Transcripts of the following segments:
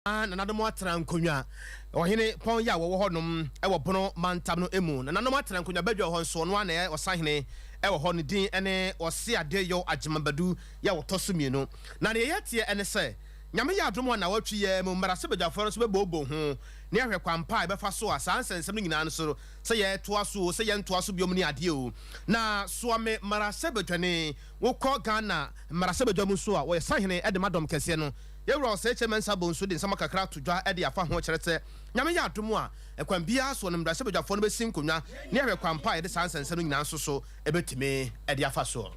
Nananom atena nkonnwa. Ɔhene pɔn yi a wɔwɔ hɔnom wɔ Bono mantam no mu. Nananom atena nkonnwa badwa wɔ hɔ nso, ɔno ara na ɛyɛ ɔsahene wɔ hɔ. Ne din ne Ɔseadeɛyɔ Agyeman Badu yi a ɔtɔ so mmienu. Na deɛ yɛteɛ ne sɛ, Nyame yɛ adom a nnawɔtwe yi ara mu, mmarahyɛbadwafoɔ no nso bɛbooboo ho na yɛahwɛ kwan pa a yɛbɛfa so a saa nsɛnsɛm no nyinaa no so, sɛ yɛtoa so o, sɛ yɛntoa so biom ne adeɛ o. Na Soame mmarahyɛbadwani, wokɔ Ghana mmarahyɛbadwa mu nso a, wɔyɛ sahene de ma dɔm kɛseɛ no. Yɛn Wura Osei Kyei Mensah Bonsu de nsɛm kakra ato dwa de afa ho kyerɛ sɛ Nyame yɛ adom a, kwan biara soɔ no mmarahyɛbadwafoɔ no bɛsi nkonnwa ne ahwɛ kwan pa a yɛde saa nsɛnsɛm no nyinaa nso so bɛtumi de afa soɔ.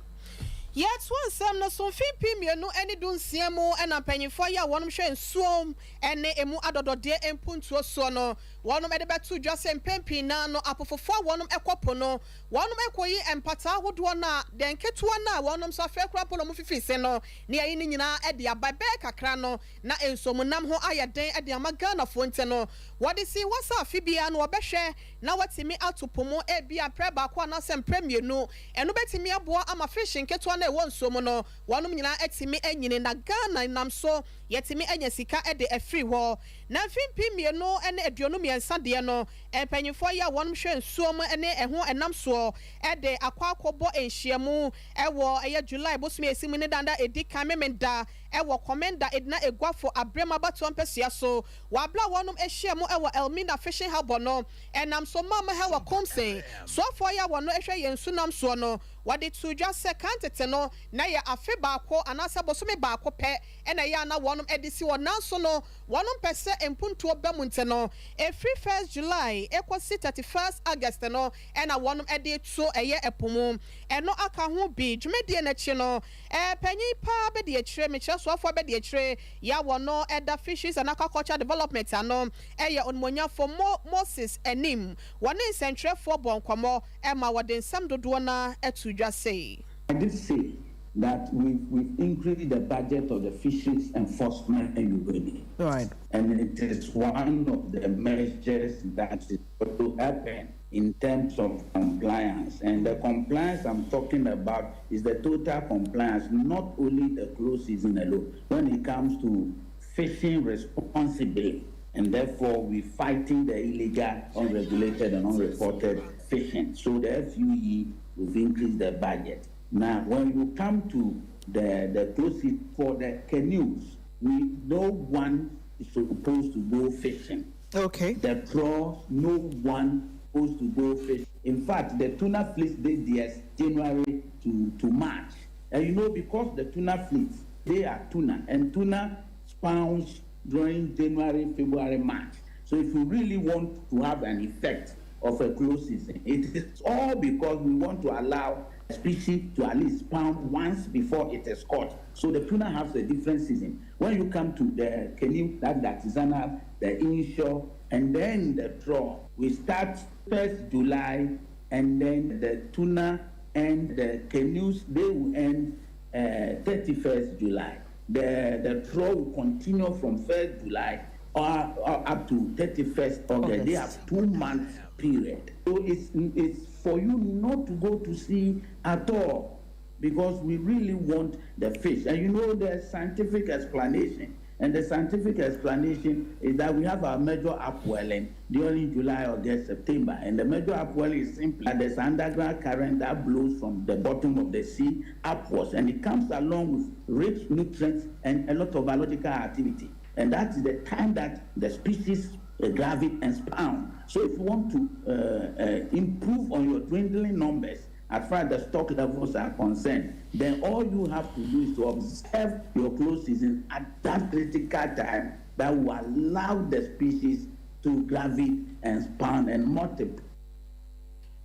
Yɛtoa nsɛm no so, Mfe 2016 mu na mpanyimfoɔ yi a wɔnom hwɛ nsuom ne emu adɔdɔdeɛ mpuntuo soɔ no, wɔnom de bɛto dwa sɛ mpɛn pii naa no apofofoɔ a wɔnom kɔ po no, wɔnom kɔyi mpataa ahodoɔ no a deɛ nketewa no a wɔnom nso afei koraa mpo na wɔfifi se no Ne ayi no nyinaa de aba ɛbɛyɛ kakra no na nsuomunam ho ayɛ den de ama Ghanafoɔ nti no wɔde sii hɔ sɛ afe biara no wɔbɛhwɛ na wɔatumi ato po mu ebia mprɛ baako anaasɛ mprɛ mmienu. Ɛno bɛtumi aboa ama fish nketewa no a ɛwɔ nsuo mu no wɔnom nyinaa atumi anyini na Ghana nam so yɛatumi anya sika de afiri hɔ. Na mfe 2023 deɛ no mpanyinfoɔ yi a wɔnom hwɛ nsuom ne ɛho ɛnam soɔ de akɔ akɔbɔ nhyiamu Ɛwɔ ɛyɛ July bosome a ɛsi mu ne da da ɛdi kan Memenda ɛwɔ Komenda Edna Eguafo Abrem abatoɔ mpɛsua so wɔ abere a wɔnom ahyia mu ɛwɔ Elmina Fishing Harbour no ɛnam so maa ma hɛwɔ Kumsin soafoɔ yi a wɔno ɛhwɛ yɛn nsu nam soɔ no wɔde too dwa sɛ kan tete no na ɛyɛ afe baako anaasɛ bosome baako pɛ ɛna ɛyɛ a na wɔnom ɛde si hɔ nanso no wɔnom pɛ sɛ mpuntuo ba mu nti no ɛfiri first July ɛkɔsi 31st August no ɛna wɔnom ɛde to ɛyɛ ɛpo mu. Ɛno aka ho bi. Dwumadie no akyi no, panyin paa bɛdi akyire, mekyerɛ soafoɔ bɛdi akyire, yɛ a wɔno ɛda Fisheries and Aquaculture Development ano, ɛyɛ Onimuonyamfoɔ Mo Moses Anim. Wɔne nsɛntwerɛfoɔ bɔɔ nkɔmmɔ ma wɔde nsɛm dodoɔ no ara too dwa sei. I did say that we've, we've increased the budget of the fisheries enforcement unit. Right. And it is one of the measures that is going to happen in terms of compliance. And the compliance I'm talking about is the total compliance, not only the closed season alone. When it comes to fishing responsibly, and therefore we're fighting the illegal, unregulated, and unreported fishing. So the FUE, we've increased the budget. Now, when you come to the, the closed season for the canoes, we no one is supposed to go fishing. Okay. The trawls, no one supposed to go fish. In fact, the tuna fleet this year, January to, to March. And you know, because the tuna fleets, they are tuna, and tuna spawns during January, February, March. So if you really want to have an effect of a closed season, it is all because we want to allow species to at least spawn once before it is caught. So the tuna has a different season. When you come to the canoe, that the artisanal, the inshore, and then the trawl, we start 1st July, and then the tuna and the canoes, they will end 31st July. The, the trawl will continue from 1st July or, or up to 31st August. They have 2 month period. So it's, it's for you not to go to sea at all because we really want the fish. And you know the scientific explanation. And the scientific explanation is that we have our major upwelling during July, August, September. And the major upwelling is simply that there's underground current that blows from the bottom of the sea upwards. And it comes along with rich nutrients and a lot of biological activity. And that is the time that the species gravitate and spawn. So if you want to improve on your dwindling numbers, as far as the stock levels are concerned, then all you have to do is to observe your close season at that critical time that will allow the species to gravitate and spawn and multiply.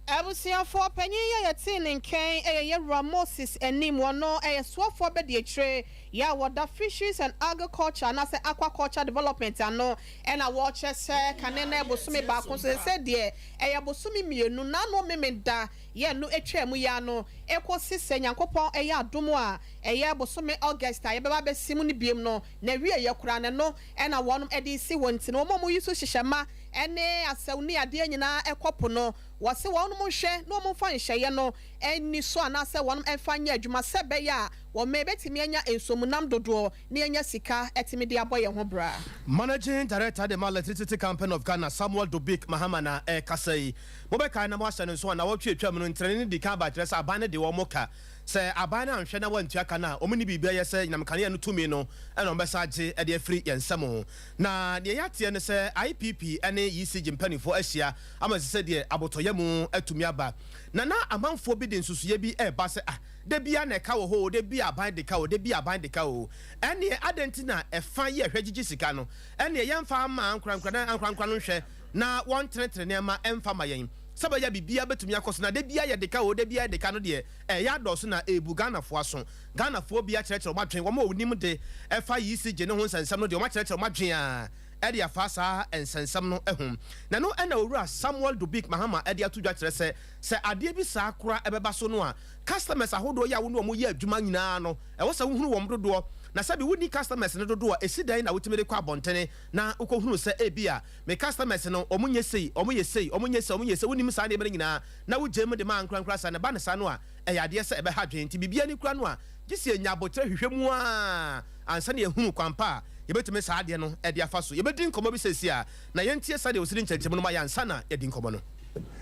Abusuafoɔ panyin yi a yɛtee ne nkyɛn yɛ Yɛwura Moses Anim. Wɔno yɛ soafoɔ bɛdi akyire yɛ a wɔda Fisheries and Agriculture anaasɛ Aquaculture Development ano ɛna wɔrekyerɛ sɛ kane na bosome baako nso sɛ deɛ ɛyɛ bosome mmienu n'ano Memenda yɛ no atwa mu yi ano ɛkɔsi sɛ Nyankopɔn ɛyɛ adom a ɛyɛ bosome August a yɛbɛba abɛsi mu no biem no na wie yɛ koraa ne no ɛna wɔnom ɛde si wɔn ti no wɔn a wɔyi so hyehyɛ ma ɛne asɛw ne adeɛ nyinaa ɛkɔ po no wɔsi wɔn nhwɛ na wɔn mfa nhyɛeɛ no. nni so anaasɛ wɔnom mfa nyɛ adwuma sɛ ɛbɛyɛ a wɔn bɛtumi anya nsuomunam dodoɔ na yɛanya sika atumi de abɔ yɛn ho bra. Managing Director de ma Electricity Company of Ghana, Samuel Dobik Mahama na ɛrekasa yi. Mobɛkae na moahyɛ no nso a, nnawɔtwe a atwam no, ntrɛni no dii kan ba kyerɛ sɛ aban no de wɔn ka. Sɛ aban no anhwɛ na wɔantua ka no a, wɔnni biribiara yɛ sɛ anyinam kanea no tumi no na wɔbɛsan agye de afiri yɛn nsam. Na deɛ yɛateɛ ne sɛ IPP ne ECG mpanimfoɔ ahyia ama ɛsɛ sɛ deɛ abotɔyam atumi aba. Na na amanfoɔ bi de nsusuiɛ bi reba sɛ, ah, da biara na ɛka wɔ hɔ o, da biara aban de ka o, da biara aban de ka o. Ɛnneɛ adɛn nti na ɛfa yi a ɛhwɛ gyegye sika no, ɛnneɛ yɛmfa mma ankorankora na ankorankora no nhwɛ na wɔntenetene nneɛma mfa mma yɛn sɛ ɛbɛyɛ a biribiara bɛtumi akɔ so. Na da biara yɛde ka o, da biara yɛde ka no deɛ, ɛreyɛ adɔɔso na ɛrebu Ghanafoɔ aso. Ghanafoɔ bi akyerɛkyerɛ wɔn adwene, wɔn a wɔnim de ɛfa ECG no ho nsɛnsɛm no deɛ, wɔakyerɛkyerɛ wɔn adwene ara de afa saa nsɛnsɛm no ho. Na ɛno na Owura Samuel Dobik Mahama de ato dwa kyerɛ sɛ, sɛ adeɛ bi saa koraa ɛbɛba so no a, customers ahodoɔ yi a wo ne wɔn yɛ adwuma nyinaa no, ɛwɔ sɛ wohunu wɔn dodoɔ. Na sɛbi wonni customers no dodoɔ a, ɛsi dɛn na wotumi de kɔ abɔntene na wokɔhunu sɛ ebia me customers no wɔn nyɛ sei, wɔn yɛ sei, wɔn nyɛ sei, wɔn nyɛ sei, wonnim saa nneɛma no nyinaa na wogyae mu de ma ankorankora saa. Na ɛba no saa no a, ɛyɛ adeɛ sɛ ɛbɛha adwene. Nti biribiara ni koraa no a, gye sɛ yɛnya aboterɛ hwehwɛ mu ara ansa na yɛahunu kwan pa a yɛbɛtumi saa adeɛ no de afa so. Yɛbɛdi nkɔmmɔ bi seesei a, na yɛntie sɛdeɛ ɔsi de nkyerɛkyerɛmu no ma yɛn ansa na yɛadi nkɔmmɔ no.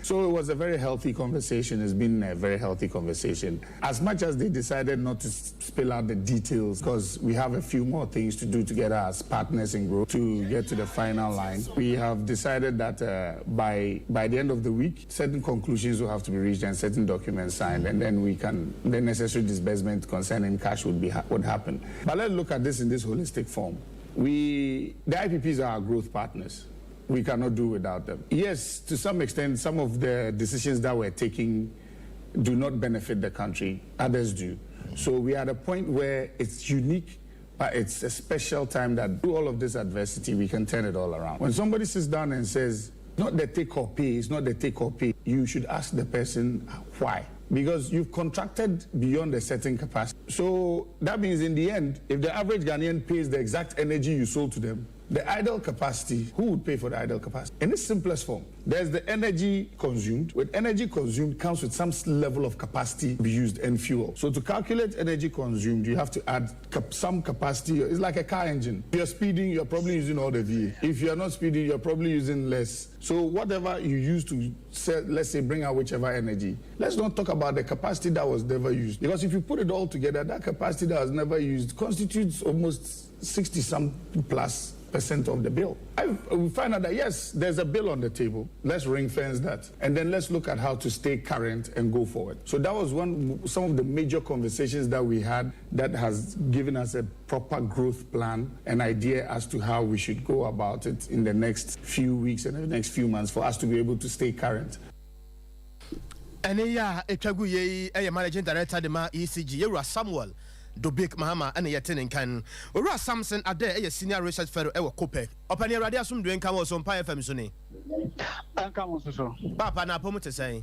So it was a very healthy conversation. It's been a very healthy conversation. As much as they decided not to spill out the details, because we have a few more things to do together as partners in growth to get to the final line, we have decided that by, by the end of the week, certain conclusions will have to be reached and certain documents signed, and then we can, the necessary disbursement concerning cash would, be, would happen. But let's look at this in this holistic form. We, the IPPs are our growth partners. We cannot do without them. Yes, to some extent, some of the decisions that we're taking do not benefit the country, others do. So we are at a point where it's unique, but it's a special time that through all of this adversity, we can turn it all around. When somebody sits down and says, not the take or pay, it's not the take or pay, you should ask the person why. Because you've contracted beyond a certain capacity. So that means in the end, if the average Ghanaian pays the exact energy you sold to them, the idle capacity, who would pay for the idle capacity? In its simplest form, there's the energy consumed. With energy consumed comes with some level of capacity be used and fuel. So to calculate energy consumed, you have to add cap some capacity. It's like a car engine. If you're speeding, you're probably using all the V8. If you're not speeding, you're probably using less. So whatever you use to, sell, let's say, bring out whichever energy, let's not talk about the capacity that was never used. Because if you put it all together, that capacity that was never used constitutes almost 60 some plus percent of the bill. We find out that yes, there's a bill on the table. Let's ring fence that. And then let's look at how to stay current and go forward. So that was one some of the major conversations that we had that has given us a proper growth plan and idea as to how we should go about it in the next few weeks and the next few months for us to be able to stay current. Ɛne yɛ a ɛtwa gu yei ɛyɛ Managing Director de ma ECG, Yɛwura Samuel Dobik Mahama, ɛne yɛte ne nkan. Owura Samson Adair ɛyɛ Senior Research Fellow ɛwɔ COPEC. Ɔpɛni, Awurade asomdwoe nka wɔ so mpa FM so ni. Ɛnka mo nso so. Paapa, na apɔmu te sɛn?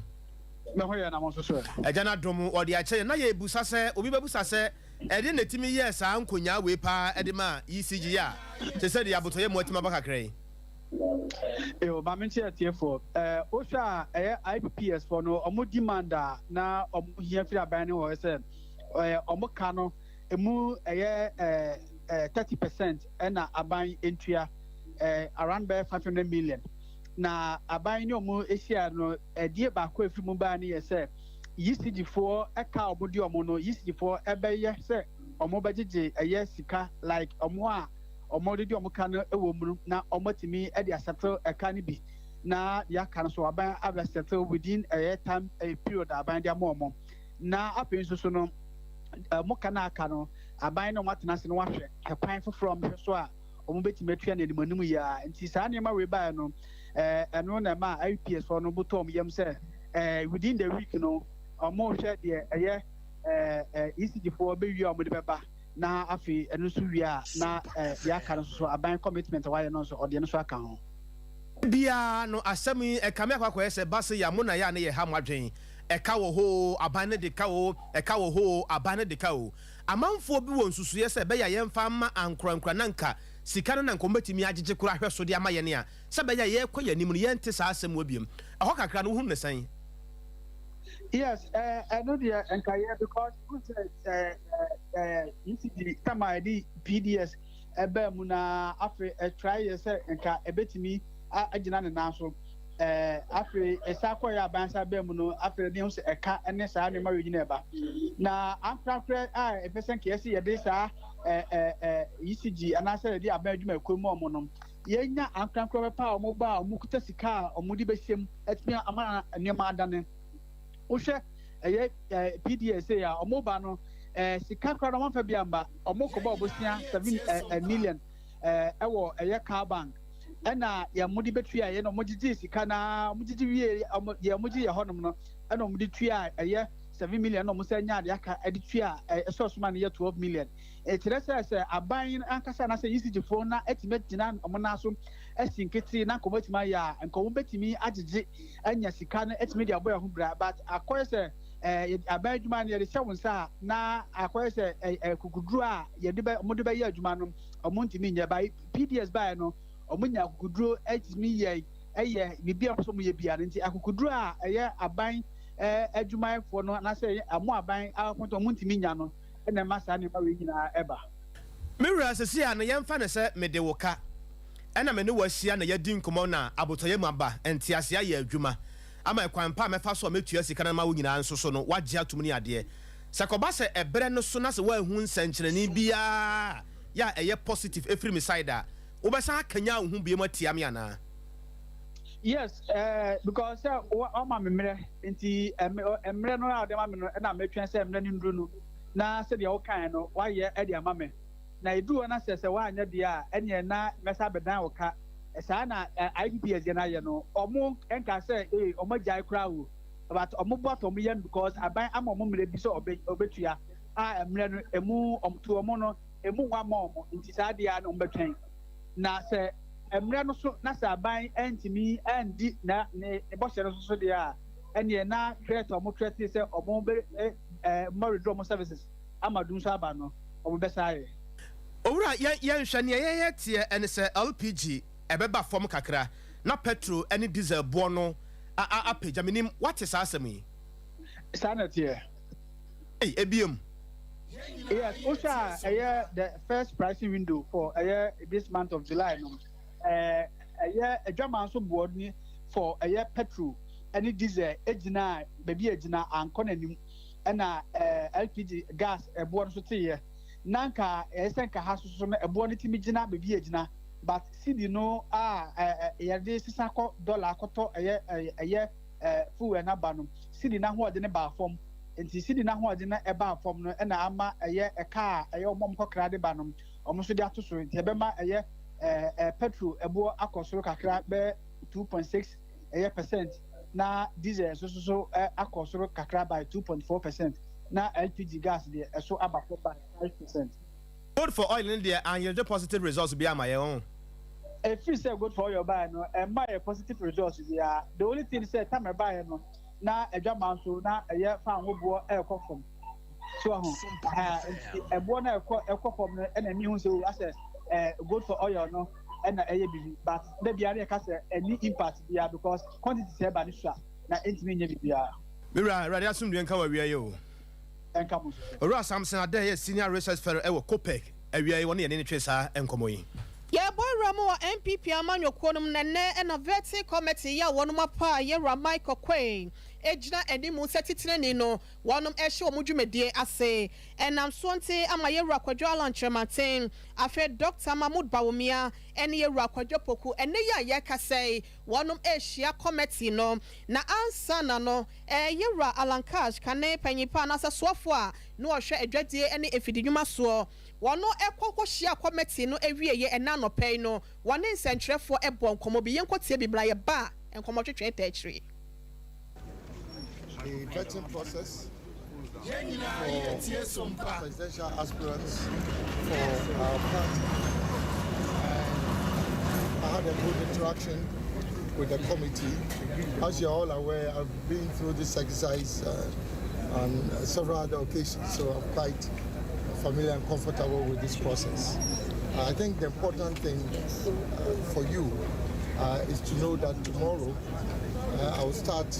Me ho yɛ, na mo nso so ɛ? Agya no adom ɔde akyɛ yɛn. Na yɛbusa sɛ, obi bɛbusa sɛ, ɛdeɛn na ɛtumi yɛɛ saa nkonyaa wei paa ɛde maa ECG a te sɛ deɛ abotɔyɛ mu atumi aba kakra yi? Yo, maame nkyɛn atiefoɔ. Wohwɛ a, ɛyɛ IPPs foɔ no ɔmo demand a na ɔmo hia firi aban no hɔ sɛ ɔmo ka no emu ɛyɛ 30% ɛna aban ntua, around bɛyɛ 500 million. Na aban ne ɔmo ahyia no, ɛdeɛ baako a efiri mu baa no yɛ sɛ ECG foɔ ɛka a ɔmo di ɔmo no, ECG foɔ ɛbɛyɛ sɛ ɔmo bɛgyegye ɛyɛ sika like ɔmo a ɔmo de di ɔmo ka no ɛwɔ mu no, na ɔmo atumi ɛde asettle ɛka no bi, na deɛ aka no so aban abɛsettle within ɛyɛ time ɛyɛ period a aban de ama ɔmo. Na afei nso so no, ɔmo ka no aka no, aban na ɔmo atena ase no wahwɛ ɛkwan foforɔ a ɔmo hwɛ so a ɔmo bɛtumi atua no anim anim yie a. Nti saa nneɛma wei baeɛ no, ɛno na ɛma IPPs foɔ no botɔ ɔmo yam sɛ within the week no, ɔmo hwɛ deɛ ɛyɛ ɛɛ ɛɛ ECG foɔ bɛwie a ɔmo de bɛba, na afei ɛno nso wie a, na deɛ aka no nso so, aban commitment a wayɛ no nso, ɔde ɛno nso aka ho. Biara no asɛm yi ɛkame akɔ akɔyɛ sɛ base yɛ mo na yɛ a ne yɛ ha mo adwen. Ɛka wɔ hɔ o, aban no de ka o, ɛka wɔ hɔ o, aban no de ka o. Amanfoɔ bi wɔ nsusuiɛ sɛ ɛbɛyɛ a yɛmfa ama ankorankora na nka sika no na nka wɔbɛtumi agyegye koraa ahwɛ so de ama yɛn a sɛ ɛbɛyɛ a yɛrekɔ yɛn anim no, yɛnte saa asɛm wɔ biom. Ɛhɔ kakra no, wohunu ne sɛn? Yes, ɛno deɛ nkayɛ because n sɛ ECG time a yɛde PDS ɛbaa mu na afei ɛtry yɛ sɛ nka ɛbɛtumi agyina ne nan so. Afei ɛsa kɔyɛ aban sa baa mu no, afei ne ho sɛ ɛka ne saa nneɛma wei nyina ɛba na ankorakorɛ a ɛpɛ sɛ nka yɛsɛ yɛde saa ECG anaasɛ yɛde aban adwuma ɛkɔ mu, ɔmo no yɛnya ankorakorɛ bɛpa a ɔmo ba a ɔmo kuta sika a ɔmo de bɛhyɛ mu atumi ama nneɛma adane. Wohwɛ ɛyɛ PDS a ɔmo ba no, sika koraa no ɔmo afa bi amba. Ɔmo kɔbɔ ɔbosia 7 million ɛwɔ ɛyɛ CAL Bank ɛna yɛn mo de bɛtua yɛ na ɔmo gyegye sika na ɔmo gyegye wie, ɔmo deɛ ɔmo gye yɛ hɔnom no ɛna ɔmo de tua ɛyɛ 7 million na ɔmo sɛ nya adeɛ aka ɛde tua ɛsɛ ɔsoma no yɛ 12 million. Ɛkyerɛ sɛ aban ankasa anaasɛ ECG foɔ na ɛtumi gyina ɔmo nan so ɛsi nkete na nkɔmɔ ɛtumi ayɛ a, nkɔmɔ bɛtumi agyegye anya sika no ɛtumi de abɔ ɛho bra, but akɔyɛ sɛ aban adwuma no yɛde hyɛ wɔn nsa a na akɔyɛ sɛ ɛɛ ɛɛ kukuduro a yɛde bɛ ɔmo de bɛyɛ adwuma no, ɔmo ntumi nyɛ. Ba PDS baeɛ no, ɔmo nya akukuduro ɛtumi yɛ ɛyɛ biribi a ɔmo yɛ bia no. Nti akukuduro a ɛyɛ aban adwumayɛfoɔ no anaasɛ ɔmo aban akɔntɔn ɔmo ntumi nya no ɛna ɛma saa nneɛma wei nyinaa ɛba. Me wura, sɛsi a no yɛmfa no sɛ mede wo ka ɛna me ne wo ahyia na yɛdi nkɔmmɔ na abotɔyɛ mu aba, ntease ayɛ adwuma ama ɛkwan pa a mɛfa so a mɛtua sika no ma wo nyinaa nso so no woagye atom ne adeɛ sɛ kɔba sɛ ɛberɛ no so na sɛ woahu nsɛnkyerɛnne biaa yɛ a ɛyɛ positive ɛfiri me side a, wobɛsan akanya wo ho biom atia me anaa? Yes, because sɛ ɔma me mmerɛ nti mmerɛ no a ɔde ma me no ɛna mɛtwɛn sɛ mmerɛ no nduru no na sɛdeɛ wokae no wayɛ ɛde ama me na ɛduru hɔ na sɛ woanyɛ deɛ a, ɛneɛ na mɛsa bɛdan wo ka. Saa na IPPS deɛ no ayɛ no. Ɔmo nka sɛ ee ɔmo agyae koraa o, but ɔmo bɔ atɔ ɔmo yam because aban ama ɔmo mmerɛ bi sɛ ɔbɛtua a mmerɛ no emu ɔmo to ɔmo no emu nwa ma ɔmo. Nti saa deɛ a na ɔmo bɛtwɛn na sɛ mmerɛ no so na sɛ aban ɛntumi ɛndi na ne bɔhyɛ no so so deɛ a, ɛneɛ na threat a ɔmo threat sɛ ɔmo bɛ ɛ ɛ mo withdraw ɔmo services ama dum so aba no, ɔmo bɛsa ayɛ. Owura, yɛnhwɛ nea yɛyɛ teɛ ɛne sɛ LPG ɛbɛba fam kakra na petrol ɛne diesel boɔ no apagya. Menim wate saa asɛm yi. Saa na teɛ. Ei, ebiem. Yes, wohwɛ a ɛyɛ the first pricing window for ɛyɛ this month of July no, ɛyɛ adwaman so boɔ ni for ɛyɛ petrol ɛne diesel egyina baabi a egyina ankɔ n'anim, ɛna LPG gas ɛboɔ no so teeɛ na nka ɛyɛ sɛ nka ha soso no ɛboɔ no tumi gyina baabi a egyina, but cedi no a ɛɛ yɛde sisa kɔ dollar akɔtɔ ɛyɛ fuel n'aba no, cedi n'ahoɔden no baa fam. Nti cedi n'ahoɔden no ɛbaa fam no ɛna ama ɛyɛ ɛka a ɛyɛ ɔmo kɔkra de ba no, ɔmo nso de ato so. Nti ɛbɛma ɛyɛ ɛɛ ɛɛ petrol ɛboɔ akɔ soro kakra bɛyɛ 2.6 ɛyɛ percent, na diesel nso so akɔ soro kakra by 2.4%, na LPG gas deɛ ɛso aba fam by 5%. Gold for oil no deɛ anyɛgye positive results bi ama yɛn ho. Efiri sɛ gold for oil baa no, ɛmma yɛ positive results biara. The only thing sɛ time ɛbaa no na adwama nso na ɛyɛ fango boɔ ɛɛkɔ fam so ɔho ɛɛ nti ɛboɔ no ɛkɔ fam no ɛna ɛmi hu sɛ o asɛ gold for oil no ɛna ɛyɛ bibi, but de biara yɛ ka sɛ ɛni impact biara because quantity sɛ ɛba ne so a na ɛntumi nyɛ bibiara. Mewura, Awurade asomdue nka wɔ awia yi o. Ɛnka mo so. Owura Samson Adɛ yɛ senior research fellow ɛwɔ COPEC. Awia yi wɔne yɛne ne twe saa nkɔmmɔ yi. Yɛbɔ awura mu wɔ NPP amanyɔkuo no mu na nnɛ ɛna vetting committee yi a wɔnom apa a yɛwura Michael Oquaye egyina anim sɛ titenani no, wɔnom ɛhyɛ wɔn dwumadie ase. Ɛnam soɔ nti ama yɛwura Kwadwo Alan Kyerɛmanten, afei Dr Mahmood Bawumia ɛne yɛwura Kwadwo Poku, ɛnɛ yi a yɛrekasa yi wɔnom ɛrehyia committee no. Na ansa na no yɛwura Alan Cash, kane panyin pa anaasɛ soafoɔ a na ɔhwɛ adwadie ne efidinwuma soɔ, wɔn ɛkɔ kɔhyia committee no awieɛ ɛna anɔpɛ yi no, wɔne nsɛntwerɛfoɔ ɛbɔ nkɔmmɔ bi. Yɛnkɔ tie bi bra yɛba a nkɔmmɔ twetwe ta akyire. The vetting process for presidential aspirants for our party. And I had a good interaction with the committee. As you're all aware, I've been through this exercise on several other occasions, so I'm quite familiar and comfortable with this process. I think the important thing for you is to know that tomorrow I will start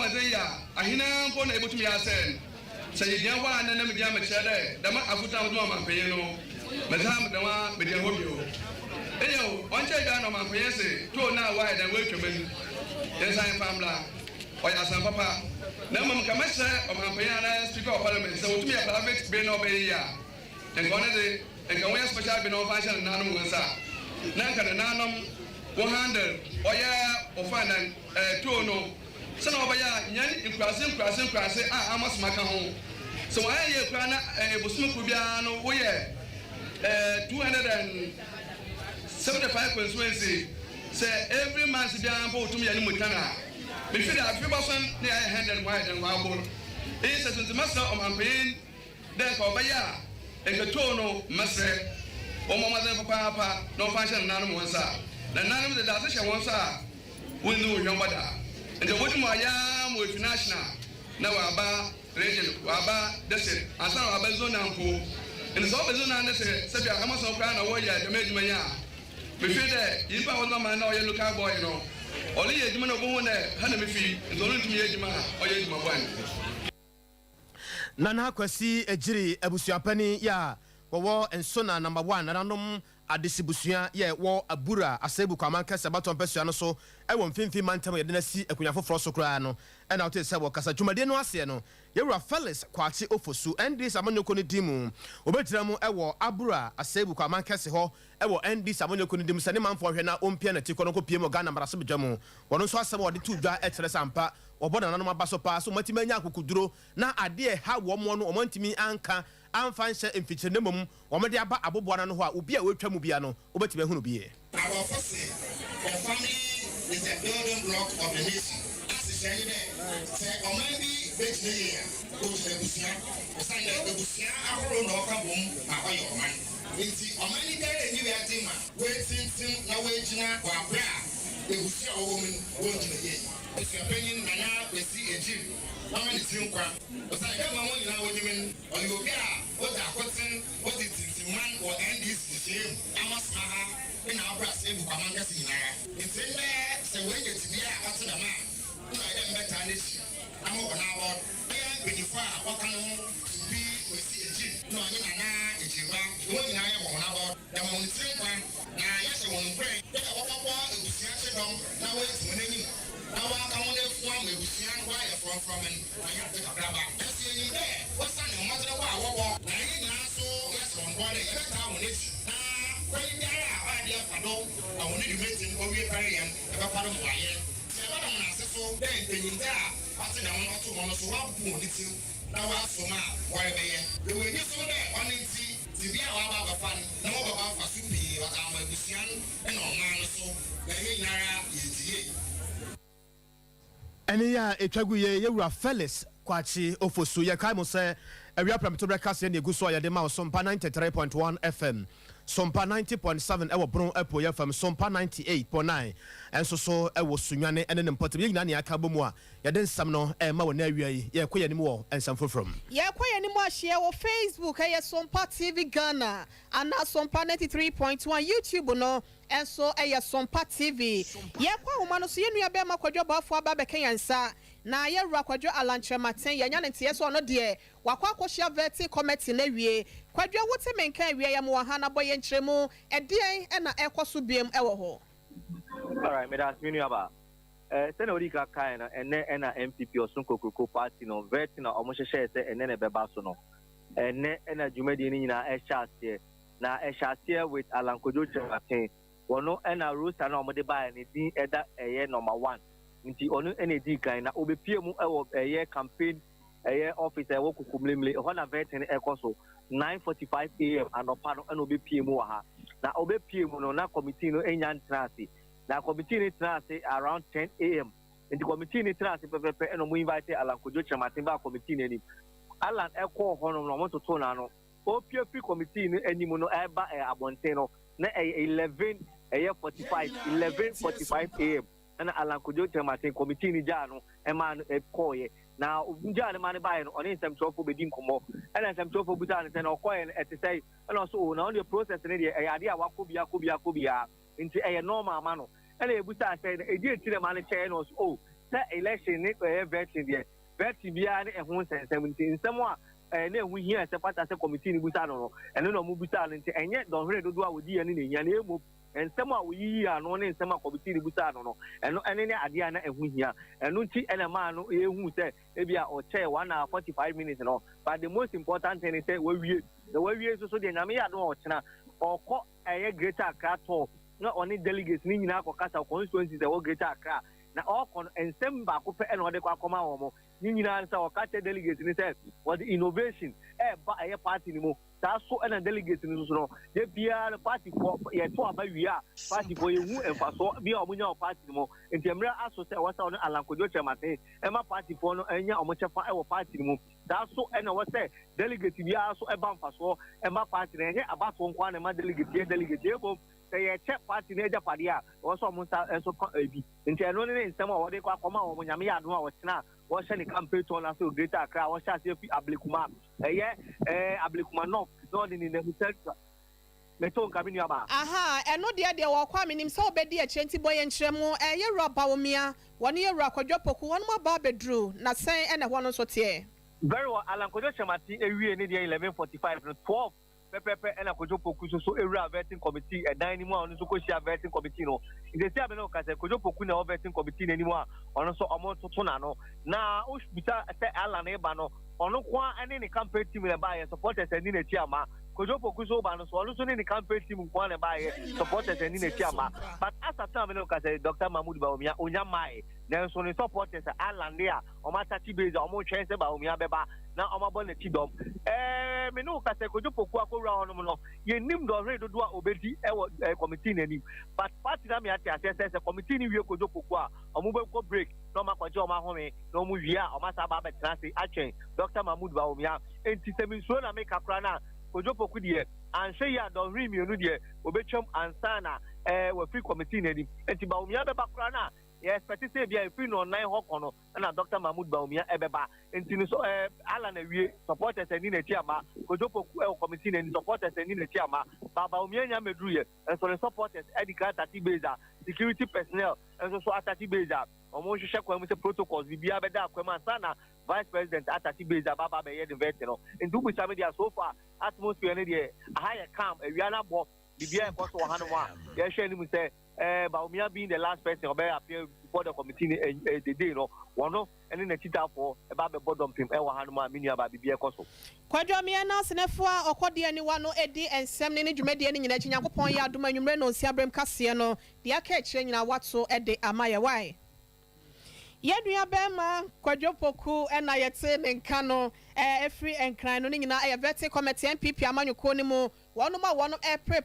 ahoɔdzen yɛ a, ahen ara mpo na yebotum yɛasɛɛ no. Sɛ yegyina hɔ a nna na migyina mekyerɛ dɛ dɛm afotu a wɔdze ma ɔmampanyin no, medze a meda ho ara megyina hɔ bio. Nyew, ɔnnkyɛr biara na ɔmampanyin se tow no a wɔayɛ dɛn woetwa mu no, yɛnsan mfa mbra. Ɔyɛ asɛm papa. Na mbom nka mɛsrɛ Ɔmampanyin anaa Speaker of Parliament sɛ wotum yɛ private bill na ɔbɛyɛ yie a, nka ɔno dze nka wɔnyɛ special bill na wɔmfa nhyɛ nenaanom hɔn nsa na nka nenaanom wɔ handle ɔyɛ wɔfa nan toll no sɛnea ɔbɛyɛ a hɛn nkuraase nkuraase nkuraase a amasoma ka ho sɛ wɔannyɛ yie koraa na bosoom kor biara no woyɛ 275 constituency sɛ every month biara mpo wotum yɛ no mu tan a mehwɛ dɛ afe bɔsɔn na yɛayɛ 100 wɔayɛ dɛn wɔabor iyi sɛ so ntsi mɛsrɛ ɔmampanyin dɛ nka ɔbɛyɛ a nka toll no mɛsrɛ wɔmmɔ mbɔdzen papaapa na wɔmfa nhyɛ nenanom hɔn nsa na nenanom dze dadze hyɛ hɔn nsa a wonnyi wo hwambɔ da. Ntsi obotum ɔayɛ ara ma oefi national na ɔaba region, ɔaba district ansaana ɔaba zonal mpo. Ntsi sɛ ɔba zonal no sɛ sɛbi a Amason koraa na wɔreyɛ dɛm edwuma yi a, mefeel dɛ nyimpa a wɔdze ma man no a ɔyɛ local boy no, ɔreyɛ edwuma na obohu dɛ ha na mifi ntsi ɔrunntum nyɛ edwuma a ɔyɛ edwuma bɔn. Nana Kwasi Egyiri abusuapanin yi a wɔwɔ Nsona Number One nananom Adesibusua yɛ wɔ Abura Asebu Kwaman Kɛse abatoɔ mpasua no so wɔ Mfimfini Mantam a yɛde no asi akonnwa foforɔ so koraa no na wotee sɛ wɔ kasa dwumadie no aseɛ no Yɛwura Felix Kwakye Ofosu, NDC amanyɔkuo no din mu, ɔbɛgyina mu wɔ Abura Asebu Kwaman Kɛse hɔ wɔ NDC amanyɔkuo no din mu sɛ ne manfoɔ nhwɛ na ɔmpia n'atikɔ no nkɔpue mu wɔ Ghana mmarahyɛbadwa mu. Wɔno nso asɛm a wɔde too dwa kyerɛ sɛ ampa wɔbɔ nananom aba so paa sɛ wɔatumi anya akokoduro na adeɛ a ɛha wɔn no wɔantumi anka amfa anhyɛ mfikyire na mmom wɔde aba aboboano ano hɔ a obi a ɔretwa mu biara no wobɛtumi ahunu bi. Aborɔfo se, The family is the building block of the nation. N'asekyerɛ nye dɛ, sɛ ɔman bi begyina yie a, ogyina ebusua, osiandɛ ebusua ahorow na ɔka bɔ mu ma ɔyɛ ɔman. Ntsi ɔman biara nnyi wiadze mu a oetsintsim na oegyina wɔ aber a ebusua a wɔwɔ mu no wonngyina yie. Ebusuapanyin Nana Kwesi Egyir ɔama ne tsir nkwa osiandɛ dɛ ma hɔn nyina wonyim no, ɔyɛ obi a odzi akotsen, odzi tsintsimman wɔ NDC nhyehyɛɛ mu, amasoma ha na abrasɛɛ egu kwamankɛse nyinara. Ntsi ndɛ sɛ oenya tsibea a ɔtse dɛm a, nna ɔyɛ dɛ mebɛtaa n'ekyir na mobɔ n'abɔd. Bɛyɛ mpanyimfo a wɔka no ho Supi Kwesi Egyir na ɔnye Nana Egyirba, hɔn nyina yɛbɔ hɔn abɔd, yɛma hɔn tsir nkwa na yɛhyɛ hɔn nkuran dɛ wɔbɔbɔ ebusua kyedɔm na woedzi hɔn enyim na wɔaka hɔn efua ma ebusua no wɔayɛ frɔmfrɔm no ɔnnyɛ adze kakraba. Naaso yenyim dɛ osian mbɔdzenbɔ a wɔbɔ na hɛn nyina so yɛhyɛ hɔn bɔ dɛ yɛbɛtaa hɔn ekyir na kwan biara a ɔyɛ dɛ yɛfa do ma hɔn dwumadzi no owie pɛryɛ no yɛbɛfa do ma wɔayɛ. Ntsi yɛbɛda hɔn ase so dɛ mpanyindze a ɔtse dɛm no ɔto hɔn so wɔapopo hɔn tsir na wɔaso mu a wɔrebɛyɛ. Yɛwɔ enyisom dɛ ɔno ntsi tsebea a wɔaba abɛfa no no ho bɛba mfaso pii ɔdze ama ebusua no na ɔman no so na hɛn nyinara yeedzi yie. Ɛnne yi a ɛtwa gu yɛ Yɛwura Felix Kwakye Ofosu. Yɛkae mo sɛ awia prɛmtoberɛ kaseɛ na ɛgu so a yɛde ma wo Sompa 93.1 FM, Sompa 90.7 ɛwɔ Bono Apueeɛ fam, Sompa 98.9 nso so ɛwɔ Sunyani ne ne mpɔtam. Yɛn nyinaa na yɛaka abɔ mu a yɛde nsɛm no rema wo nnɛ awia yi. Yɛrekɔ yɛn anim wɔ nsɛm foforɔ mu. Yɛrekɔ yɛn anim ahyia wɔ Facebook, ɛyɛ Sompa TV Ghana anaa Sompa 93.1, YouTube no nso yɛ Sompa TV. Yɛrekɔ ahoma no so, yɛn nua bɛɛma Kwadwo Aboafo aba abɛka yɛn nsa, na yɛn wura Kwadwo Allan Kyerematen, yɛanya ne nteɛ sɛ ɔno deɛ wakɔ akɔhyia Vetting Committee no awie. Kwadwo, wote me nka awia yi a mewɔ ha na bɔ yɛn nkyerɛmu, ɛdeɛn na ɛrekɔ so biom wɔ hɔ? Alright, meda ase me nuabaa. Eh, sɛnea wodii kan kae no, ɛnnɛ ɛna NPP Ɔsom Kokroko Party no vetting a wɔhyehyɛɛ sɛ ɛnnɛ na ɛbɛba so no, ɛnnɛ ɛna dwumadie no nyinaa ɛhyɛ aseɛ. Na ɛhyɛ aseɛ with Allan Kojo Kyerematen. Ɔno ɛna roster no a wɔde baeɛ no din ɛda ɛyɛ number one. Nti ɔno ɛna ɛdii kan. Na ɔbɛpie mu ɛwɔ ɛyɛ campaign ɛyɛ office a ɛwɔ Kokomlemle. Ɛhɔ na vetting no ɛkɔ so. 9:45 a.m. anɔpa no ɛna ɔbɛpie mu wɔ ha. Na ɔbɛpie mu no na committee no ɛnya ntena ase. Na committee no tena ase around 10 a.m. Nti committee no tena ase pɛpɛpɛ ɛna ɔmo invite Allan Kojo Kyerematen baa committee no anim. Allan ɛkɔɔ hɔnom na ɔmo totoo n'ano. Opie firi committee no anim no ɛba abɔnten no na ɛyɛ 11 ɛyɛ 45, 11:45 a.m. ɛna Allan Kojo Kyerematen committee no gyaa no ɛmaa no ɛkɔɔyɛ. Na gyaa no ma no baeɛ no, ɔne nsɛmtwerɛfoɔ bɛdi nkɔmmɔ ɛna nsɛmtwerɛfoɔ bisaa no sɛ na ɔkɔɔyɛ no ɛte sɛ ɛna ɔso o na ɔno deɛ process no deɛ ɛyɛ adeɛ a wakɔ bi akɔ bi akɔ biara nti ɛyɛ normal ama no. Ɛna ebusa sɛ ɛdi eti na ma no kyɛɛ na ɔso o sɛ election ne ɛyɛ vetting deɛ, vetting biara ne ɛho nsɛnsɛm nti nsɛm a ɛɛ na ɛho hia ɛsɛ fata sɛ committee no busa no no ɛno na ɔmo busa no nti ɛnyɛ dɔnhwere dodoɔ a wɔdi yɛ no na ehia na emu. Nsɛm a ɔyiyii ano ne nsɛm a kɔmitii no bisaa no no, ɛno ne ne adeɛ a na ɛho hia. Ɛno nti na ɛmaa no yɛhuu sɛ ebia ɔkyɛɛ 1 hour 45 minutes no. But the most important thing ne sɛ wawie. Na wawie nso so deɛ, Nyame yɛ adom a, ɔkyena ɔkɔ ɛyɛ Greater Accra tour na ɔne delegates ne nyinaa akɔkasa constituencies ɛwɔ Greater Accra. Na ɔkɔ no, nsɛm baako pɛ ɛna ɔde kɔ akɔma wɔn. Ne nyinaa sɛ ɔka kyerɛ delegates ne sɛ wɔde innovation ɛɛba ɛyɛ party no mu. Saa so ɛna delegates no nso no de biara no, party foɔ yɛto aba wie a, party foɔ yɛhu mfasoɔ bi a wɔn nya wɔ party no mu. Nti mmerɛ aso sɛ ɛwɔ sɛ ɔno Alan Kwadwo Kyerematen ɛma party foɔ no ɛnya wɔn kyɛfa ɛwɔ party no mu. Saa so ɛna ɛwɔ sɛ delegate biara so ɛba mfasoɔ ɛma party no. Ɛnyɛ abatoɔ nko ara na ɛma delegate yɛ delegate ebom. Sɛ yɛkyɛ party no agyapadeɛ a, ɛwɔ sɛ ɔmo nsa nso ka ebi. Nti ɛno ne nsɛm a wɔde kɔ akɔma wɔn. Nyame yɛ adom a, wɔkyena wɔhyɛ ne campaign tour n'ase wɔ Greater Accra. Wɔhyɛ aseɛ fi Ablekuma, ɛyɛ Ablekuma North, na ɔde ne nam Central. Meto nka, me nuabaa. Aha, ɛno deɛ wɔkɔ a, menim sɛ wobɛdi akyire, nti bɔ yɛn nkyerɛ mu. Ɛyɛ Wura Bawumia, wɔne yɛwura Kwadwo Poku, wɔnom aba abɛduru na sɛn ɛna ɛhɔ no nso teɛ? Very well. Alan Kwadwo Kyerematen ewie ne deɛ 11:45 no, 12 pɛpɛpɛ ɛna Kwadwo Poku nso so ewura vetting committee ɛdan no mu a ɔno nso kɔhyia vetting committee no. Nti esi abɛn ɔka sɛ Kwadwo Poku na ɛwɔ vetting committee n'anim a ɔno nso ɔmo toto n'ano. Na obisa sɛ Alan eba no, ɔno nko ara ne ne campaign team na ɛbaayɛ, supporters ani n'akyi ama. Kwadwo Poku nso ba no so, ɔno nso ne ne campaign team nko ara na ɛbaayɛ, supporters ani n'akyi ama. But asa time ne ɔka sɛ Dr Mahmood Bawumia onya maae, nanso ne supporters Alan de a ɔmo atake base a ɔmo twɛn sɛ Bawumia bɛba na ɔmo abɔ n'akyi dɔm. Me ne wo kasa, Kwadwo Poku akɔwura hɔnom no, yɛnim dɔhwere dodoɔ a obɛdi ɛwɔ committee n'anim, but party na me ate aseɛ sɛ committee no wie Kwadwo Poku a, ɔmo bɛkɔ break na ɔmo akɔgye ɔmo ahome, na ɔmo wie a, ɔmo asa aba abɛtena ase atwɛn Dr Mahmood Bawumia. Nti sɛ mensuro na meka koraa no a, Kwadwo Poku deɛ, anhwɛ yi a, dɔhwere 2 deɛ obɛtwam ansa na wafiri committee n'anim. Nti Bawumia bɛba koraa no a, yɛ expect sɛ ebia efiri 9:00 hɔ kɔ no ɛna Dr Mahmood Bawumia ɛbɛba. Nti no so Alan awie, supporters ani n'akyi ama. Kwadwo Poku ɛwɔ committee n'ani, supporters ani n'akyi ama. Ba Bawumia nya mɛduru yɛ nso, ne supporters ɛdi kan atake base a security personnel nso so atake base a wɔn hwehwɛ kwan mu sɛ protocols biribiara bɛda akwan mu ansa na vice president atake base a baba abɛyɛ ne vet no. Nti wobisa me deɛ, so far atmosphere no deɛ, aha yɛ calm. Awia no abɔ, biribiara ɛkɔ so wɔ hanom a yɛhwɛ anim sɛ Bawumia being the last person ɔbɛyɛ appear before the committee ne the day no, wɔno ɛne n'akyitaafoɔ ɛba abɛbɔ dɔmpem ɛwɔ hanom a, me nua ba, biribiara ɛkɔ so. Kwadwo Mmea no asenefoɔ a ɔkɔdeɛ aniwa no di nsɛm ne ne dwumadie no nyinaa akyi. Nyankopɔn yɛ adom anwummerɛ no nsia berɛm kaseɛ no deɛ aka akyirɛ nyinaa wato de ama yɛ. Wae, yɛn nua bɛrima Kwadwo Poku ɛna yɛte ne nka no ɛfiri Nkran no. Ne nyinaa ɛyɛ vetting committee, NPP amanyɔkuo no mu, wɔnom a wɔnom ɛpere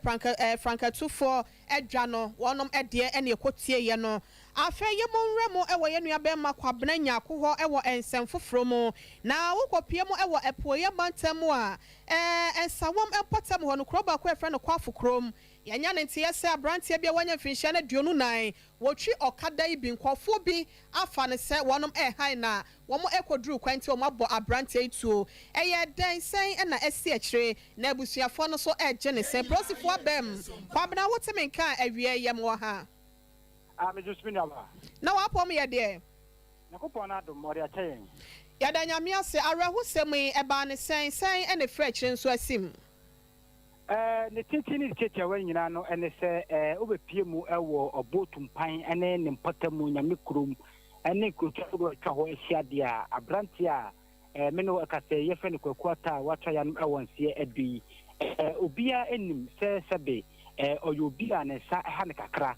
frankatufoɔ adwa no, wɔnom ɛdeɛ ɛne ɛkɔtie yɛ no. Afei yɛ mo nwura mu ɛwɔ yɛn nua bɛrima Kwabena Nyako hɔ ɛwɔ nsɛm foforɔ mu. Na wokɔpie mu ɛwɔ Apueeɛ mantam mu a, Nsawam mpɔtam hɔ no, kuro baako a yɛfrɛ no Kwafo kurom, yɛnya ne nteɛ sɛ aberanteɛ bi a wanya mfinhyia no 24 wɔtwi ɔkada yi bi, nkɔfoɔ bi afa no sɛ wɔnom ɛɛhan na wɔn ɛkɔduru kwan nti wɔn abɔ aberanteɛ yi tuo. Ɛyɛ dɛn sɛn ɛna ɛsi akyire na abusuafoɔ no so ɛregye ne sɛn? Polisifoɔ abɛm. Kwabena, wote me nka a, awie yɛm wɔ ha. Ah, me Josephine aba. Na wapɔm yɛ deɛ? Nyankopɔn no adom, ɔde akyɛ yɛn. Yɛda Nyame ase. Awerɛhosɛm yi ɛbaa ne sɛn sɛn ɛna ɛfiri akyire nso asim? Ne tenten ne tiatiawa nyinaa no ɛne sɛ wobɛpie mu ɛwɔ ɔbo tumpan ɛne ne mpɔtam mu, Nyame kurom ɛne nkurotu ahodoɔ atwa hɔ ahyia deɛ a, aberanteɛ a me ne wo ɛka sɛ yɛfrɛ no Kwaku Ata a watwa yanom ɛwɔ nseɛ adu yi, obiara anim sɛ sɛbe ɔyɛ obi a ne nsa ɛha ne kakra.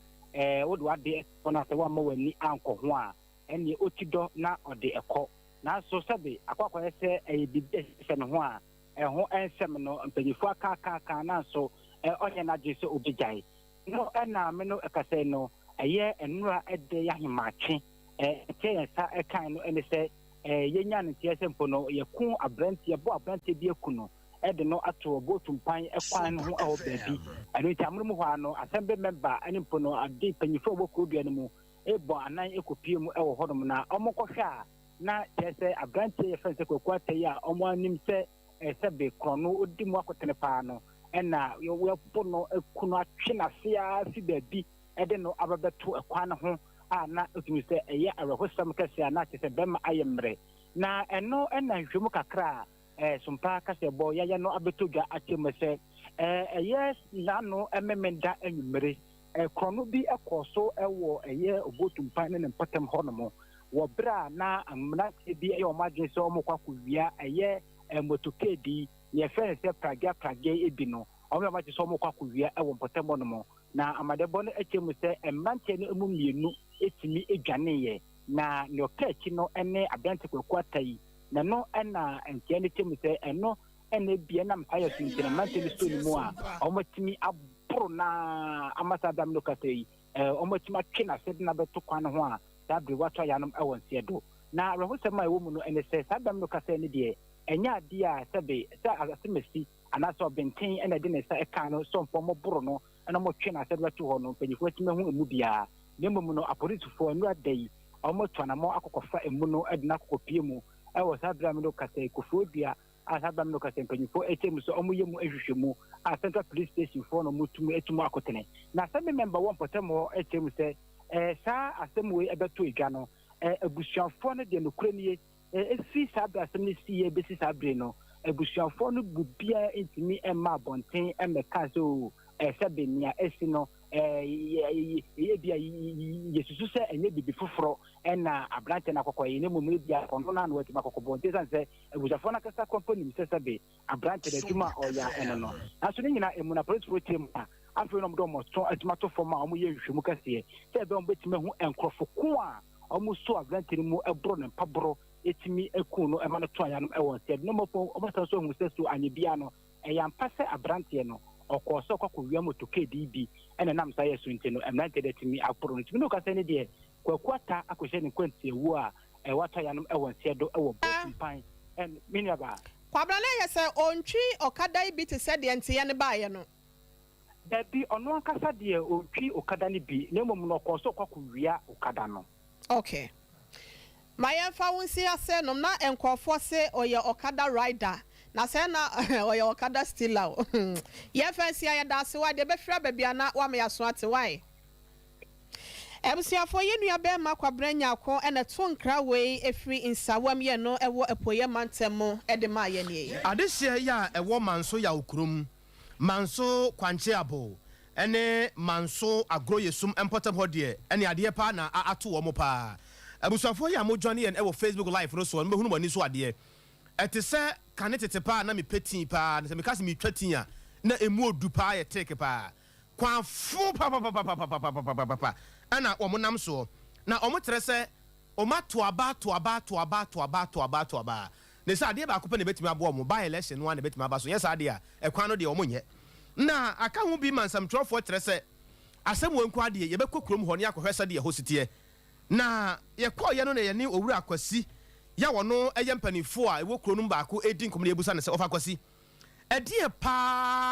Wode wade ɛkɔ no a, sɛ woamma w'ani ankɔ ho a, ɛneɛ ɔti dɔ na ɔde ɛkɔ. Nanso sɛbe akɔ akɔyɛ sɛ ɛyɛ biribi a ɛsɛ ne ho a ɛho nsɛm no mpanyinfoɔ akaakaaka, nanso ɔnyɛ n'adwene sɛ obɛgyae no. Ɛna me no ɛkasa no, ɛyɛ nnora ɛde yɛ ahemakye ɛteɛ yɛn nsa ɛkan no, ɛne sɛ yɛnya no nteɛ sɛ mpo no yɛko aberanteɛ, yɛbɔ aberanteɛ bi aku no, ɛde no ato ɔbɔ tumpan ɛkwan no ho ɛwɔ baabi. Ɛno nti amono mu hɔ a no, assembly member ɛne mpo no ade mpanyinfoɔ a wɔwɔ kurodua no mu ɛbɔ anan ɛkɔpie mu ɛwɔ hɔnom na ɔmo kɔhwɛ a, na kyerɛ sɛ aberanteɛ yɛfrɛ no sɛ Kwaku Ata yi a ɔmo anim sɛ sɛbe korɔno odi mu akotene paa no, ɛna yɛbɔ no aku no atwe n'ase a fi baabi ɛde no aba bɛto ɛkwan no ho a, na otumi sɛ ɛyɛ awerɛhosɛm kɛse a na kyerɛ sɛ bɛrima ayɛ mmerɛ. Na ɛno ɛna nhwɛmu kakra a sompa kasɛbɔ yɛayɛ no abɛtɔ dwa akyɛ mu sɛ ɛyɛ n'ano memenda anwummere. Korɔno bi kɔɔ so wɔ ɛyɛ Obotumpan ne ne mpɔtam hɔnom wɔ berɛ a na mmeranteɛ bi yɛ wɔn adwene sɛ wɔrekɔ akɔwia ɛyɛ motokeedi, nea yɛfrɛ no sɛ pragea pragea bi no, wɔyɛ wɔn adwene sɛ wɔrekɔ akɔwia wɔ mpɔtam hɔnom. Na amanneɛbɔ no kyerɛ mu sɛ mmeranteɛ no mu mmienu tumi dwaneeɛ, na nea ɔka akyi no ne aberante Kwaku Atta yi, na ɛno na nteɛ no kyerɛ mu sɛ ɛno na ebia ɛnam saa yɛ so nti na mmeranteɛ no soo ne mu a wɔatumi aboro no ara ama saa bere a me ne wo kasa yi, wɔatumi atwe n'ase de no abɛto kwan no ho a saa bere yi wato ayanom wɔ nseɛ do. Na awerɛhosɛm a ɛwɔ mu no ne sɛ saa bere a me ne wo kasa yi no deɛ, ɛnyɛ adeɛ a sɛbe sɛ asemasi anaasɛ ɔbenten na ɛde ne nsa kaa no sɛ ɔmfa wɔboro no na wɔtwe n'ase de bɛto hɔ no, mpanyimfoɔ atumi ahu emu biara. Na mmom no, apolisifoɔ nnora da yi, wɔatu anammɔn akɔkɔfa emu no de no akɔkɔpue mu wɔ saa bere a me ne wo kasa yi, Koforidua a saa bere a me ne wo kasa yi, mpanyimfoɔ akyerɛ mu sɛ wɔyɛ mu nhwehwɛmu a Central Police Station foɔ na wɔtumi atu mu akotene. Na Assembly member wɔ mpɔtam hɔ kyerɛ mu sɛ, saa asɛm wei bɛto dwa no, abusuafoɔ no deɛ nokorɛ nie, Efi saa bere a asɛm no siiɛ besi saa bere no, abusuafoɔ no mu biara ntumi mma abɔnten mmɛka sɛ, Oo, sɛbe nea asi no, ebia yesusu sɛ ɛnyɛ biribi foforɔ na aberanteɛ no akɔkɔyɛ, na mmom ebia ɔno no ara na watumi akɔkɔbɔ. Nti esiane sɛ abusuafoɔ no ankasa koraa mpo nim sɛ sɛbe aberanteɛ no adwuma a ɔyɛ a ɛno no. Nanso ne nyinaa mu no, apolisifoɔ tiam a afei na wɔde wɔn aso atumi ato fam a wɔyɛ nhwehwɛmu kɛseɛ sɛ ɛbɛyɛ wɔbɛtumi ahu nkurɔfo ko a Wɔsoo aberante no mu boro no mpaboro tumi kuu no ma no too ayanom wɔ nsa bi. Na wɔsan nso ahu sɛ so anyɛ biara no, ɛyɛ ampa sɛ aberanteɛ no, ɔkɔɔ sɛ ɔkɔ akɔwia motokɛdi bi na ɛnam saa yɛ so nti no, mmeranteɛ no atumi aboro no. Nti me ne wo kasa yi ne deɛ, Kwaku Atta akɔhyɛ ne nkwantiawuo a watɔ ayanom wɔ nseɛ do wɔ Botumpan. Me nuabaa. Kwabena na ɛyɛ sɛ ɔntwi ɔkada yi bi te sɛ deɛ nteɛ no baeɛ no. Dabi, ɔno ankasa deɛ ɔntwi okada no bi, na mmom no ɔkɔɔ sɛ ɔkɔ akɔwia okada no. Ok. Ma yɛmfa wo nsi ase nom na nkurɔfoɔ se ɔyɛ okada rider na sɛ na ɔyɛ okada stealer o. Yɛmfa nsi ha, yɛda ase wai, deɛ ɛbɛfiri aba biara na woama yɛaso ate wai. Abusuafoɔ, yɛn nua bɛɛma Kwabena Nyarko na ɛtoo nkra wei firi Nsawam yɛ no wɔ Apueɛ mantam mu de maa yɛn nie. Adehyeɛ yi a ɛwɔ Manso Yaw kurom Manso Kwankye-Abo ne Manso Agorɔ-Yesum mpɔtam hɔ deɛ ɛne adeɛ paa na a ato wɔn paa. Abusuafoɔ yi a mo joine yɛn wɔ Facebook live no soɔ no mobɛhunu mo ani so adeɛ. Ɛte sɛ kane tete paa a na mepɛ tea paa na sɛ meka sɛ meretwa tea a na ɛmu ɔdu paa yɛ thick paa. Kwan fo papapapapapapapapa ɛna wɔn nam soɔ na wɔn kyerɛ sɛ wɔn ato aba ato aba ato aba ato aba ato aba ato aba. Ne sɛ adeɛ baako pɛ na ɛbɛtumi aboa wɔn, by election no ara na ɛbɛtumi aba so, nyɛ saa deɛ a, ɛkwan no deɛ wɔnyɛ. Na aka ho bi ma nsɛmtwerɛfoɔ kyerɛ sɛ, asɛm wei nko ara deɛ, yɛbɛkɔ kurom hɔ na yɛakɔhwɛ sɛdeɛ ɛhɔ si teɛ. Na yɛkɔeɛ no na yɛne Owura Kwasi yɛ a ɔno yɛ mpanimfoɔ a ɛwɔ kuro no mu baako redi nkɔmmɔ na yɛbisa no sɛ, Ɔfa Kwasi, ɛdeɛn pa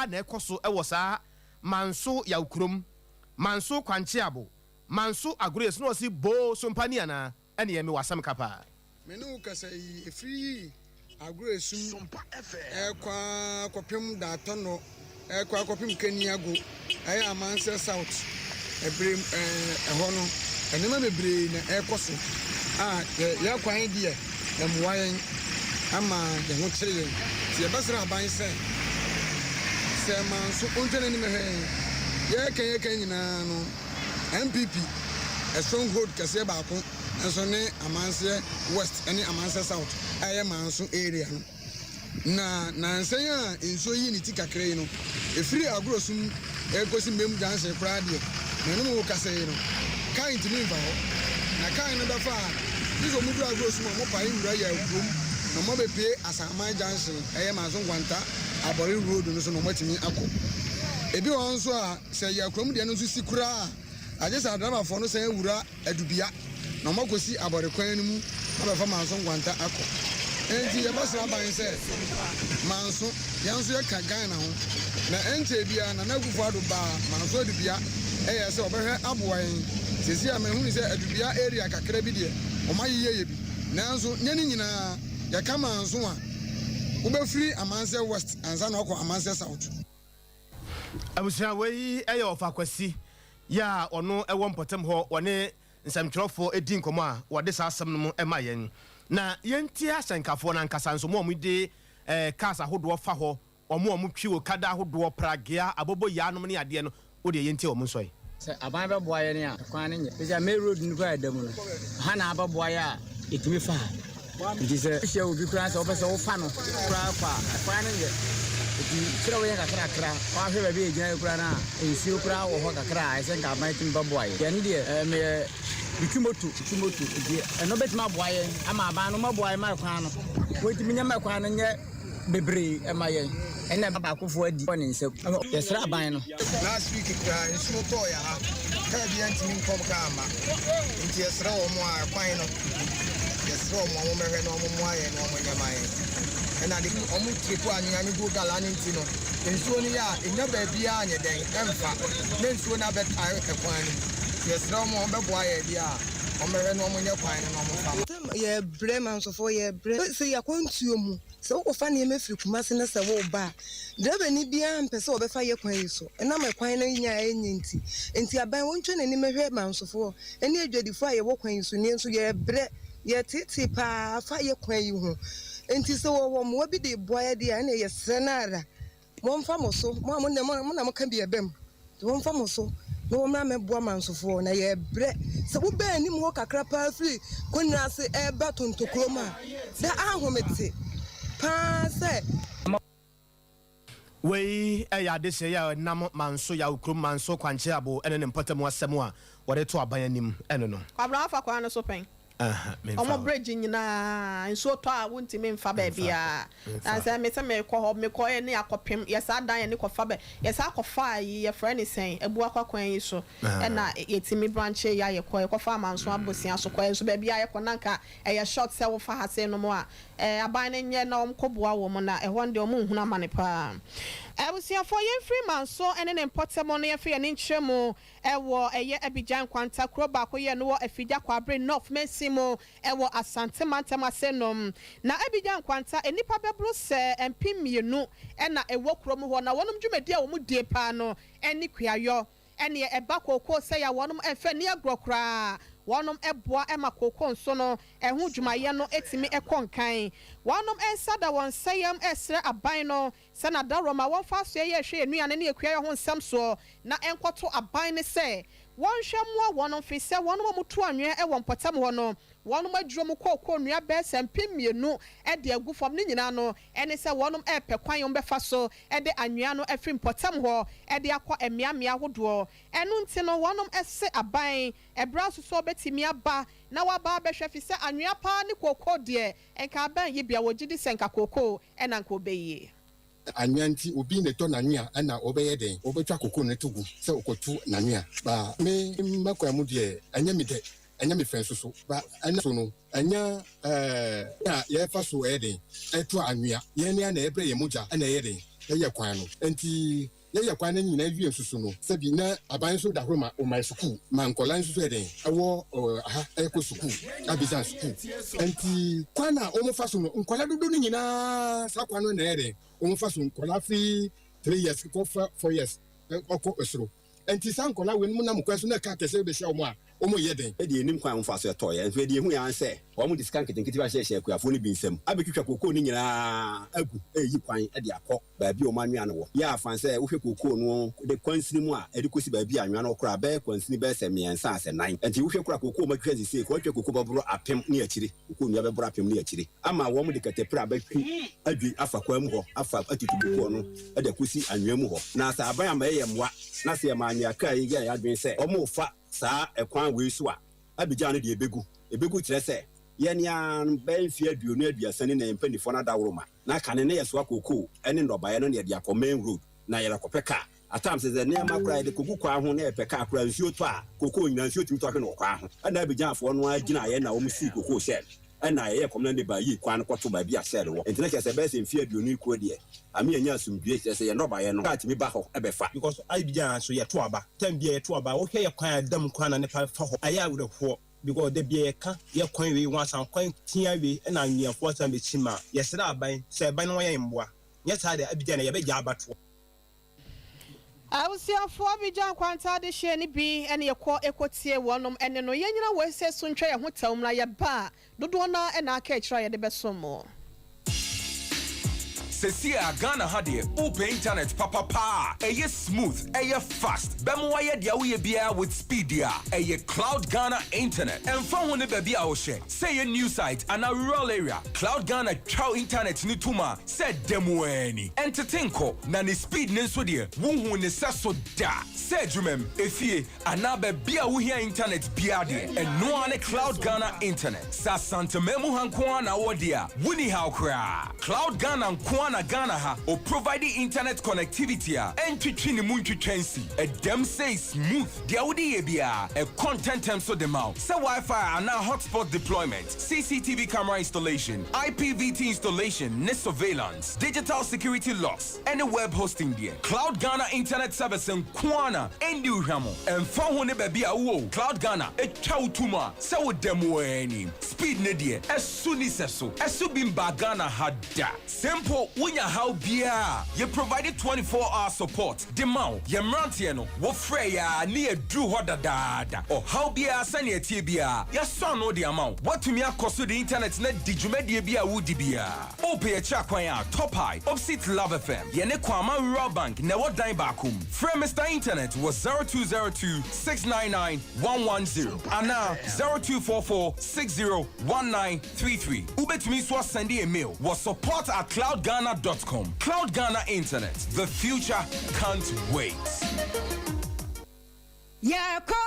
ara na ɛkɔ so wɔ saa Manso Yaw kurom, Manso Kwankyeabo, Manso Agorɔ-Yesu? Na ɔse, Boo, Sompani anaa? Ɛneɛ mewɔ asɛm ka paa. Me ne wo kasa yi, ɛfiri agorɔ esum ɛrekɔ ara kɔpem Daatɔnɔ, ɛrekɔ ara kɔpem Kaniago, ɛyɛ Amansɛ South ɛberɛ mu, ɛhɔ no, nneɛma bebree na ɛrekɔ so a yɛn kwan deɛ ɛmmoa yɛn ama yɛn ho kyere yɛn. Nti yɛbɛsrɛ aban sɛ, sɛ manso ɔntwa n'anim nhwɛ yɛn. Yɛreka yɛreka nyinaa no, NPP stronghold kɛseɛ baako nso ne Amanseɛ West ne Amanseɛ South a ɛyɛ Manso area no. Na nansa yi a nsuo yii ne ti kakra yi no, ɛfiri Agorɔsum rekɔsi Mem Junction koraa deɛ, me ne mo rekasa yi no, kaa ntumi mfa hɔ. Na kaa no bɛfa a, gye sɛ wɔduru Agorɔsum a wɔpae wura Yɛɛ kurom na wɔabɛpue Asaman Junction, ɛyɛ Manso Nkwanta Abɔre road no so na wɔatumi akɔ. Ebi wɔ hɔ nso a, Sɛ Yakurom deɛ no nso si koraa a, agye sɛ adrabafoɔ no san wura Adubea na wɔakɔsi Abɔre kwan no mu abɛfa Manso Nkwanta akɔ. Enti yɛbɛsrɛ aban sɛ, Manso, yɛn nso yɛka Ghana ho. Na ɛnkyɛɛ biara Nana Akufo Addo baa Manso Adubea yɛɛ sɛ ɔbɛhwɛ aboa yɛn. Seesei a mahunu sɛ Adubea area kakra bi deɛ wɔayeyɛyɛ bi, nanso nyɛ ne nyinaa. Yɛka Manso a, wobɛfiri Amansɛ West ansa na woakɔ Amansɛ South. Abusua wei yɛ Ɔfa Kwasi yɛ a ɔno wɔ mpɔtam hɔ wɔne nsɛmtwerɛfoɔ di nkɔmmɔ a wɔde saa asɛm no ma yɛn. Na yɛntie ahyɛnkafoɔ no ankasa nso, wɔn a wɔde cars ahodoɔ fa hɔ, wɔn a wɔtwi okada ahodoɔ, pragea, aboboyaa nom ne adeɛ no, wodeɛ yɛntie wɔn nso ɛ. Sɛ aban bɛboa yɛn a, kwan no nyɛ. Sɛ main road no koraa ɛda mu no, ha na abɛboa yɛ a, yɛtumi fa ha. Nti sɛ wohyia obi koraa sɛ wopɛ sɛ wofa no koraa kɔ a, kwan no nyɛ. Nti kyerɛ woyɛ kakrakra, woahwɛ baabi a yɛgyina yi koraa no a, nsuo koraa wɔ hɔ kakra a ɛsɛ nka aban tumi bɛboa yɛn. Yɛn deɛ, meyɛ metwi moto, metwi moto. Nti ɛno bɛtumi aboa yɛn ama aban no mmaboa yɛn ma kwan no, wɔntumi nyɛ ma kwan no nyɛ bebree ma yɛn. Ɛna baakofoɔ adi wɔ ne nsam. Yɛsrɛ aban no. Last week koraa nsuo tɔɔ yɛ ha, kaa biara ntumi nkɔm kaa mma. Nti yɛsrɛ wɔn a ɛkwan no, yɛsrɛ wɔn a wɔmmɛhwɛ na wɔmmoa yɛn na wɔnyɛ ma yɛn. Ɛna de wɔn tripu anwea no gu gala no nti no, nsuo no yɛ a ɛnya baabiara nyɛ dɛn ɛmfa, na nsuo no abɛtae ɛkwan no mu. Nti yɛsrɛ wɔn a wɔbɛboa yɛn deɛ a, wɔmmɛhwɛ na wɔnyɛ kwan no na wɔmfa ma. Yɛbrɛ mansofoɔ yɛbrɛ sɛ yɛakwantuo mu. Sɛ wokɔfa nneɛma firi Kumasi na sɛ woreba a, drɛbani biara mpɛ sɛ ɔbɛfa yɛ kwan yi so ɛnam ɛkwan no nyɛ a ɛnyɛ nti. Enti aban wɔntwa n'ani mmɛhwɛ mansofoɔ ne adwadifoɔ a yɛwɔ kwan yi so nie nso yɛrebrɛ, yɛreteetee pa ara fa yɛ kwan yi ho. Enti sɛ wɔwɔ mmoa bi de reboa yɛ deɛ a ɛnneɛ yɛsrɛ no ara. Wɔmfa mo so, mo a mo na mo na moka bi ɛba mu, wɔmfa mo so na wɔmmra mmɛboa mansofoɔ, na yɛrebrɛ. Sɛ wobɛn anim hɔ kakra paa firi Konnyina ase reba Tontokurom a, da ahomete paa sɛ. Wei yɛ adesrɛ yi a ɛnam Manso Yaw kurom Manso Kwankye Abo ne ne mpɔtam asɛm a wɔde to aban anim no no. Kwabena wafa kwan no so pɛn? Ɔmo bridge nyinaa nsuo tɔ a wontumi nfa baabiaa na sɛ mese mekɔ hɔ mekɔ yɛ ne akɔpem yɛ saa dan yɛ ne kɔfa bɛ yɛ saa kɔfa ayi yɛfrɛ ne sɛn Abuakwa kwan yi so ɛna yɛtumi branche yɛ a yɛkɔ yɛkɔfa Amanso Abosia so kɔ nso baabiaa yɛkɔ na nka ɛyɛ short sɛ wofa ha sei nom a ɛɛ aban no nyɛ na ɔmo kɔ boa wɔn na ɛhɔ no deɛ ɔmo nhunu amane paa. Abusuafoɔ yɛnfiri Manso ɛne ne mpɔtam no yɛnfa yɛn ani nkyerɛ mu Ɛwɔ ɛyɛ Abidjan nkwanta kuro baako yɛ no wɔ Afigya Kwabre North mansin mu ɛwɔ Asante mantam ase nom. Na Abidjan nkwanta nnipa bɛboro sɛ 2000 ɛna ɛwɔ kuro mu hɔ na wɔnom dwumadie a wɔn die paa no ɛne kuayɔ ɛneɛ ɛba kookoo sɛe a wɔnom ɛmfa nni agorɔ koraa wɔnom ɛboa ɛma kookoo nso no ɛho dwumayɛ no ɛtumi ɛkɔ nkan wɔnom nsa da wɔn nsa yam ɛsrɛ aban no Sɛ na dawurɔ ma wɔmfa asoɛeɛ rehwɛ yɛn nnuane ne akuayɔ ho nsɛm soɔ, na ɛnkɔto aban no sɛ wɔnhwɛ mmoa wɔn, mfiri sɛ wɔnom a wɔtu anwea wɔ mpɔtam hɔ no, wɔnom adwuro mu kookoo nnua bɛyɛ sɛ 2000 de agu fam, ne nyinaa no ne sɛ wɔnom repɛ kwan wɔbɛfa so de anwea no afiri mpɔtam hɔ de akɔ mmeammea ahodoɔ. Ɛno nti no wɔnom se aban ɛberɛ aso sɛ wɔbɛtumi aba na wɔaba abɛhwɛ, firi sɛ anwea paa ne kookoo deɛ nka aban yi bea wɔgye di sɛ nka kookoo Ɛna nka ɔbɛyie. Anwea nti obi na ɛtɔ n'anwea ɛna ɔbɛyɛ dɛn ɔbɛtwa koko no to gu sɛ ɔkɔtu n'anwea ba me m'akwan mu deɛ ɛnyɛ me dɛ ɛnyɛ me fɛ nso so ba ɛna so no ɛnyɛ ɛɛ a yɛfa so ɛyɛ dɛn ɛto anwea yɛn ne na ɛbrɛ yɛn mogya ɛna ɛyɛ dɛn ɛyɛ kwan no nti Yɛyɛ kwan no nyinaa wie nso so no, sɛbi na aban nso da hɔ ma wɔma sukuu, ma nkwadaa nso so yɛ dɛn ɛwɔ ha ɛkɔ sukuu, Abidjan sukuu. Nti kwan a wɔfa so no, nkwadaa dodo no nyinaa saa kwan no na ɛyɛ dɛn wɔfa so, nkwadaa firi 3 years kɔ 4 years ɔkɔ soro. Nti saa nkwadaa wei no nam kwan so na kaa kɛseɛ bɛhyia wɔn a, wɔyɛ dɛn? Deɛ yɛnnim kwan a wɔfaa so tɔeɛ, nso deɛ yɛhu ara ne sɛ wɔde sika nketenkete bi ahyehyɛ akuafoɔ no bi nsam abɛtwitwa kookoo no nyinaa agu reyi kwan de akɔ baabi a wɔn anwea no wɔ. Yɛ afa sɛ wohwɛ kookoo no de kwansini mu a ɛde kɔsi baabi a anwea no wɔ koraa a, bɛyɛ kwansini bɛyɛ sɛ mmiɛnsa a sɛ nnan. Enti wohwɛ koraa a, kookoo a wɔatwitwa seesei koraa, wɔatwitwa kookoo bɛboro apem ne akyire, kookoo nnua bɛboro apem ne akyire ama wɔde katapira abɛtwe adwi afa kwan mu hɔ afa atutu kookoo no de akɔsi anwea mu hɔ. Na sɛ aban amma yɛyɛ mmoa na sɛ yɛma anwea kaa yi yɛɛ yɛn adwene sɛ wɔrefa saa ɛkwan wei so a, Abidjan no deɛ ɛbɛgu. Ɛbɛgu kyerɛ sɛ yɛn ara no bɛyɛ mfeɛ 20 30 ni na yɛn mpanimfoɔ no adaworoma na kane na yɛsoa kookoo ne nnɔbaeɛ no na yɛde akɔ main road na yɛrekɔpɛ kaa. At times sɛ nneɛma koraa yɛde kɔgu kwan ho na yɛpɛ kaa koraa nsuo tɔ a kookoo nyinaa nsuo tumi tɔ hwe no wɔ kwan ho. Ɛna Abidjanfoɔ no ara gyinaeɛ na wɔn sii kookoo hyɛɛ no ɛna yɛyɛɛ kɔm na ne baa yii kwan no kɔto baabi a hyɛɛ no wɔ. Nti na kyerɛ sɛ bɛyɛ sɛ mfeɛ 20 yi kɔ deɛ ame yɛnya asomdwoeɛ kyerɛ sɛ yɛn nnɔbaeɛ no kaa tumi ba hɔ bɛfa. Because Abidjan so yɛto aba time bia yɛto aba wohwɛ yɛ kwan a ɛda mu koraa na nipa fa hɔ ayɛ awerɛhoɔ because da bia yɛka yɛ kwan wei wansan kwan tia wei ɛna anweafoɔ san bɛkyi ma yɛsrɛ aban sɛ aban no wɔnyɛ mmoa nyɛ saa deɛ Abidjan yɛbɛgya abatoɔ. Abusuafoɔ Abidjan nkwanta adehyeɛ no bi ne yɛkɔ kɔtie wɔnom ɛne no. Yɛnyina wei sɛ so ntwa yɛn ho tɛw mmra yɛba a, dodoɔ no ara na aka akyire a yɛde bɛsom mo. Sesie a Ghana ha deɛ, wopɛ internet papapa a ɛyɛ smooth, ɛyɛ fast, bɛma woayɛ deɛ woyɛ biara with speed deɛ a, ɛyɛ Cloud Ghana Internet. Ɛmfa ho ne baabi a wohyɛ, sɛ ɛyɛ new site anaa rural area, Cloud Ghana twa wo internet no tom a sɛ da mu ara ni. Ɛntete nkɔ, na ne speed no nso deɛ, wonhuu ne sɛso da. Sɛ adwumam, efie, anaa baabi a wohia internet biara deɛ, ɛno ara ne Cloud Ghana Internet. Sɛ Asanteman mu ha nko ara na wowɔ deɛ a, wonni haw koraa. Cloud Ghana nko ara na Ghana ha ɔprovide internet connectivity a ɛntwetwe ne mu ntwitwa nsi. Ɛdam sei smooth, deɛ wode yɛ biara, ɛkɔ ntɛntɛm so de ma wo. Sɛ Wi-Fi anaa hotspot deployment, CCTV camera installation, IPVT installation ne surveillance, digital security locks, ne web hosting deɛ, Cloud Ghana Internet Service nko ara na ɛndi wo hwammɔ. Ɛmfa ho ne baabi a wowɔ o, Cloud Ghana twa wo to mu a sɛ woda mu ara ni. Speed no deɛ, ɛso nni sɛso. Ɛso bi mbaa Ghana ha da. Sɛ mpo wonya haw biara a, yɛ provide 24 hour support de ma wo. Yɛn mmeranteɛ no, wofrɛ yɛn a ne yɛaduru hɔ dadaada. Ɔhaw biara sɛnea ɛteɛ biara, yɛasɔ ano de ama wo. Woatumi akɔ so de internet no adi dwumadie bi a woredi biara. Wopɛ yɛn kyerɛ kwan a, Top High, opsit Love FM, yɛne Kwama Rural Bank na ɛwɔ dan baako mu. Frɛ Mister Internet wɔ 0202 699 110 anaa 0244 60 1933. Wobɛtumi nso asɛnde yɛn mail wɔ support at cloudghana dot com. Cloud Ghana Internet, the future can't wait. Yɛkɔ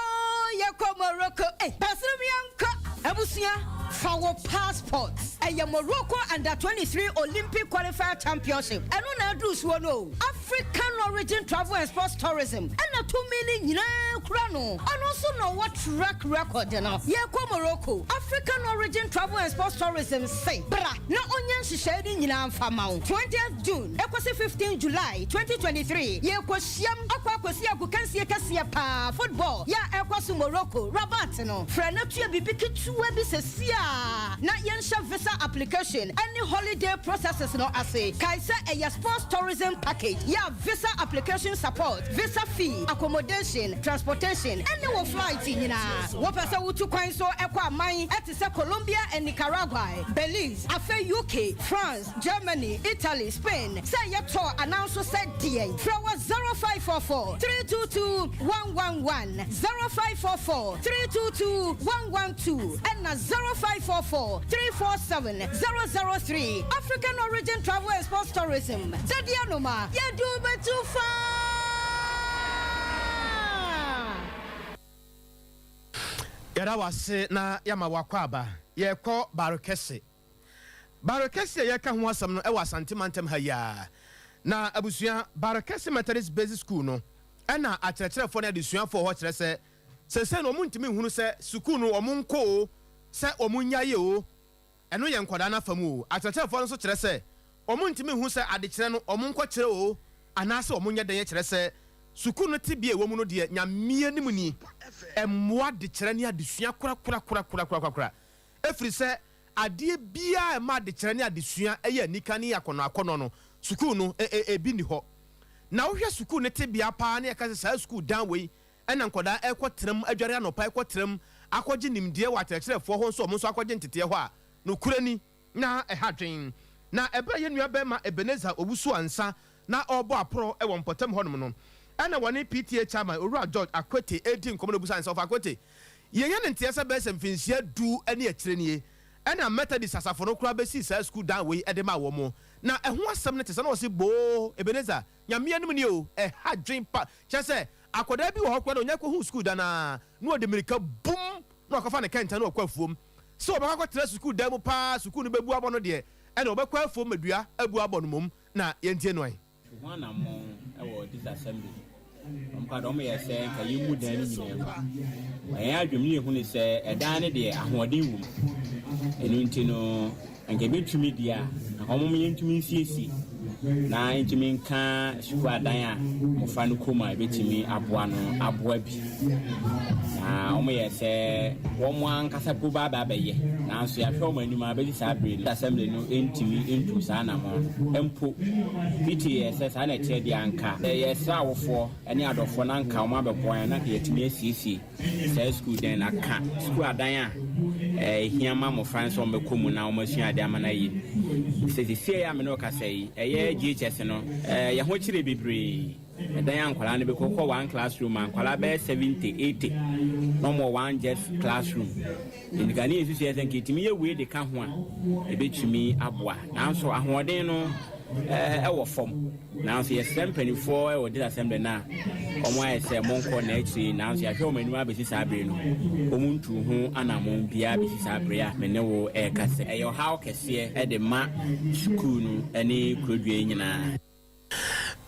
yɛkɔ Morocco eh Baserim yɛnkɔ. Abusua fa wo passport. Ɛyɛ Morocco Under 23 Olympic Qualifier Championship ɛno na aduru soɔ no o. African Origin Travel and Sports Tourism ɛna tumi no nyinaa kura no. Ɔno nso na ɔwɔ track record no. Yɛkɔ Morocco. African Origin Travel and Sports Tourism se bra na ɔnyɛ nhyehyɛe no nyinaa mfa ma wo. 20th June ɛkɔsi 15 July 2023 yɛkɔ Hyiam akɔ akɔsi agokansie kɛseɛ paa, football, yɛ a ɛrekɔ so Morocco, Rabat no. Frɛ na tua biribi ketewa bi seesei ara na yɛnhyɛ visa application ne holiday processes no ase. Kae sɛ ɛyɛ sports tourism package yɛ a visa application support, visa fee, accommodation, transportation ne wo flight nyinaa. Wopɛ sɛ wotu kwan nso kɔ aman te sɛ Colombia and Nicaragua, Belize, afei UK, France, Germany, Italy, Spain, sɛ ɛyɛ tour anaa nso sɛ deɛn, frɛ wɔ 0544 322 111, 0544 322 112 ɛna 0544 347 003. African Origin Travel and Sports Tourism, Dadi Anoma, yɛde wo bɛtu faa! Yɛda wo ase na yɛama wo akwaaba. Yɛrekɔ Barkɛse. Barre kɛse a yɛreka ho asɛm no wɔ Asante mantam ha yi ara. Na abusua, Barre Kɛse Methodist Basic School no na akyerɛkyerɛfoɔ ne adesuafoɔ wɔ hɔ kyerɛ sɛ seesei no wɔntumi nhunu sɛ sukuu no wɔn nkɔ oo, sɛ wɔn nnyae oo, ɛno yɛ nkwadaa no afa mu oo. Akyerɛkyerɛfoɔ no nso kyerɛ sɛ wɔntumi nhu sɛ adekyerɛ no wɔn nkɔkyerɛ oo anaasɛ wɔn nyɛ dɛn kyerɛ sɛ sukuu no tebea a ɛwɔ mu no deɛ Nyame anim ni, ɛmmoa adekyerɛ ne adesua korakorakorakorakorakora. Ɛfiri sɛ adeɛ biara a ɛma adekyerɛ ne adesua yɛ anika ne akɔnnɔakɔnnɔ no, sukuu no, ebi nni hɔ. Na wohwɛ sukuu no tebea pa ara na yɛka sɛ saa sukuu dan wei na nkwadaa rekɔtena mu adware anɔpa, rekɔtena mu akɔgye nimdeɛ wɔ akyerɛkyerɛfoɔ hɔ nso, wɔn nso akɔgye nteteɛ hɔ a, nokorɛ ni, na ɛha adwene. Na ɛberɛ a yɛn nuabarima Ebenezer Owusu-Ansah na ɔrebɔ aporɔ wɔ mpɔtam hɔnom no, ɛna wɔne PTA Chairman, Owura George Akwetey redi nkɔmmɔ na ɔbisaa no sɛ, Ɔfa Akwetey, Yɛnya no nteɛ sɛ bɛyɛ sɛ mfinhyia du ne akyire nie na Methodist asafo no koraa bɛsii saa sukuu dan wei de maa wɔn. Na ɛho asɛm no te sɛ na wɔse boo, Ebenezer, Nyame anim nie o, ɛha dwen pa. Kyerɛ sɛ, akwadaa bi wɔ hɔ koraa na ɔnya kɔhuu sukuu dan no ara na ɔde mmirika bum na wakɔfa ne kɛntɛn na wakɔ afuom. Sɛ ɔbɛkɔ akɔtena sukuu dan mu paa a sukuu no bɛbu abɔ no deɛ, ɛnna ɔbɛkɔ afuom ma dua abu abɔ no mmom. Na yɛntie no ɛ. Tu ho anammɔn wɔ this assembly. Wɔn koraa deɛ wɔyɛ sɛ nka yɛmmu dan no nyinaa ngu. Na yɛn adwene mu no yɛhu no sɛ ɛdan no deɛ ahoɔden wɔ mu. Ɛno nti no nka ɛbɛtumi deɛ a nka wɔn yɛntumi nsiesie. na ɛntumi nka sukuu adan a mmɔfra no kɔ mu a ɛbɛtumi aboa no aboa bi. Na wɔyɛ sɛ wɔn ankasa po ba aba abɛyɛ, nanso yɛahwɛ wɔn anim a bɛsi saa bere no assembly no ntumi ntu saa anammɔn no mpo. PTA yɛ sɛ saa na ɛteɛ deɛ anka yɛsrɛ awofoɔ ne adɔfoɔ na anka wɔn abɛboa yɛn na anka yɛatumi asiesie saa sukuu dan no aka sukuu adan a ɛhia ma mmɔfra no sɛ wɔbɛkɔ mu na wɔasua ade ama no ayie. Sɛ seesei a me ne wo kasa yi, ɛyɛ JHS no, yɛn ho kyere bebree. Ɛdan a nkwadaa no bɛkɔ, wokɔ one classroom a, nkwadaa bɛyɛ 70, 80 na wɔwɔ one just classroom. Nti ka ne yɛsusu yɛ sɛ nka ɛtumi yɛ wei de ka ho a, ɛbɛtumi aboa. Nanso ahoɔden no ɛwɔ fam. Nanso yɛsrɛ mpanimfoɔ wɔ District Assembly no a wɔn ayɛ sɛ monkɔ na akyire, nanso yɛahwɛ wɔn anim abɛsi saa bere no, wɔn ntuu ho anammɔn biara bɛsi saa bere a me ne wo ɛreka sɛ ɛyɛ ɔhaw kɛseɛ de ma sukuu no ne kurodua yi nyinaa.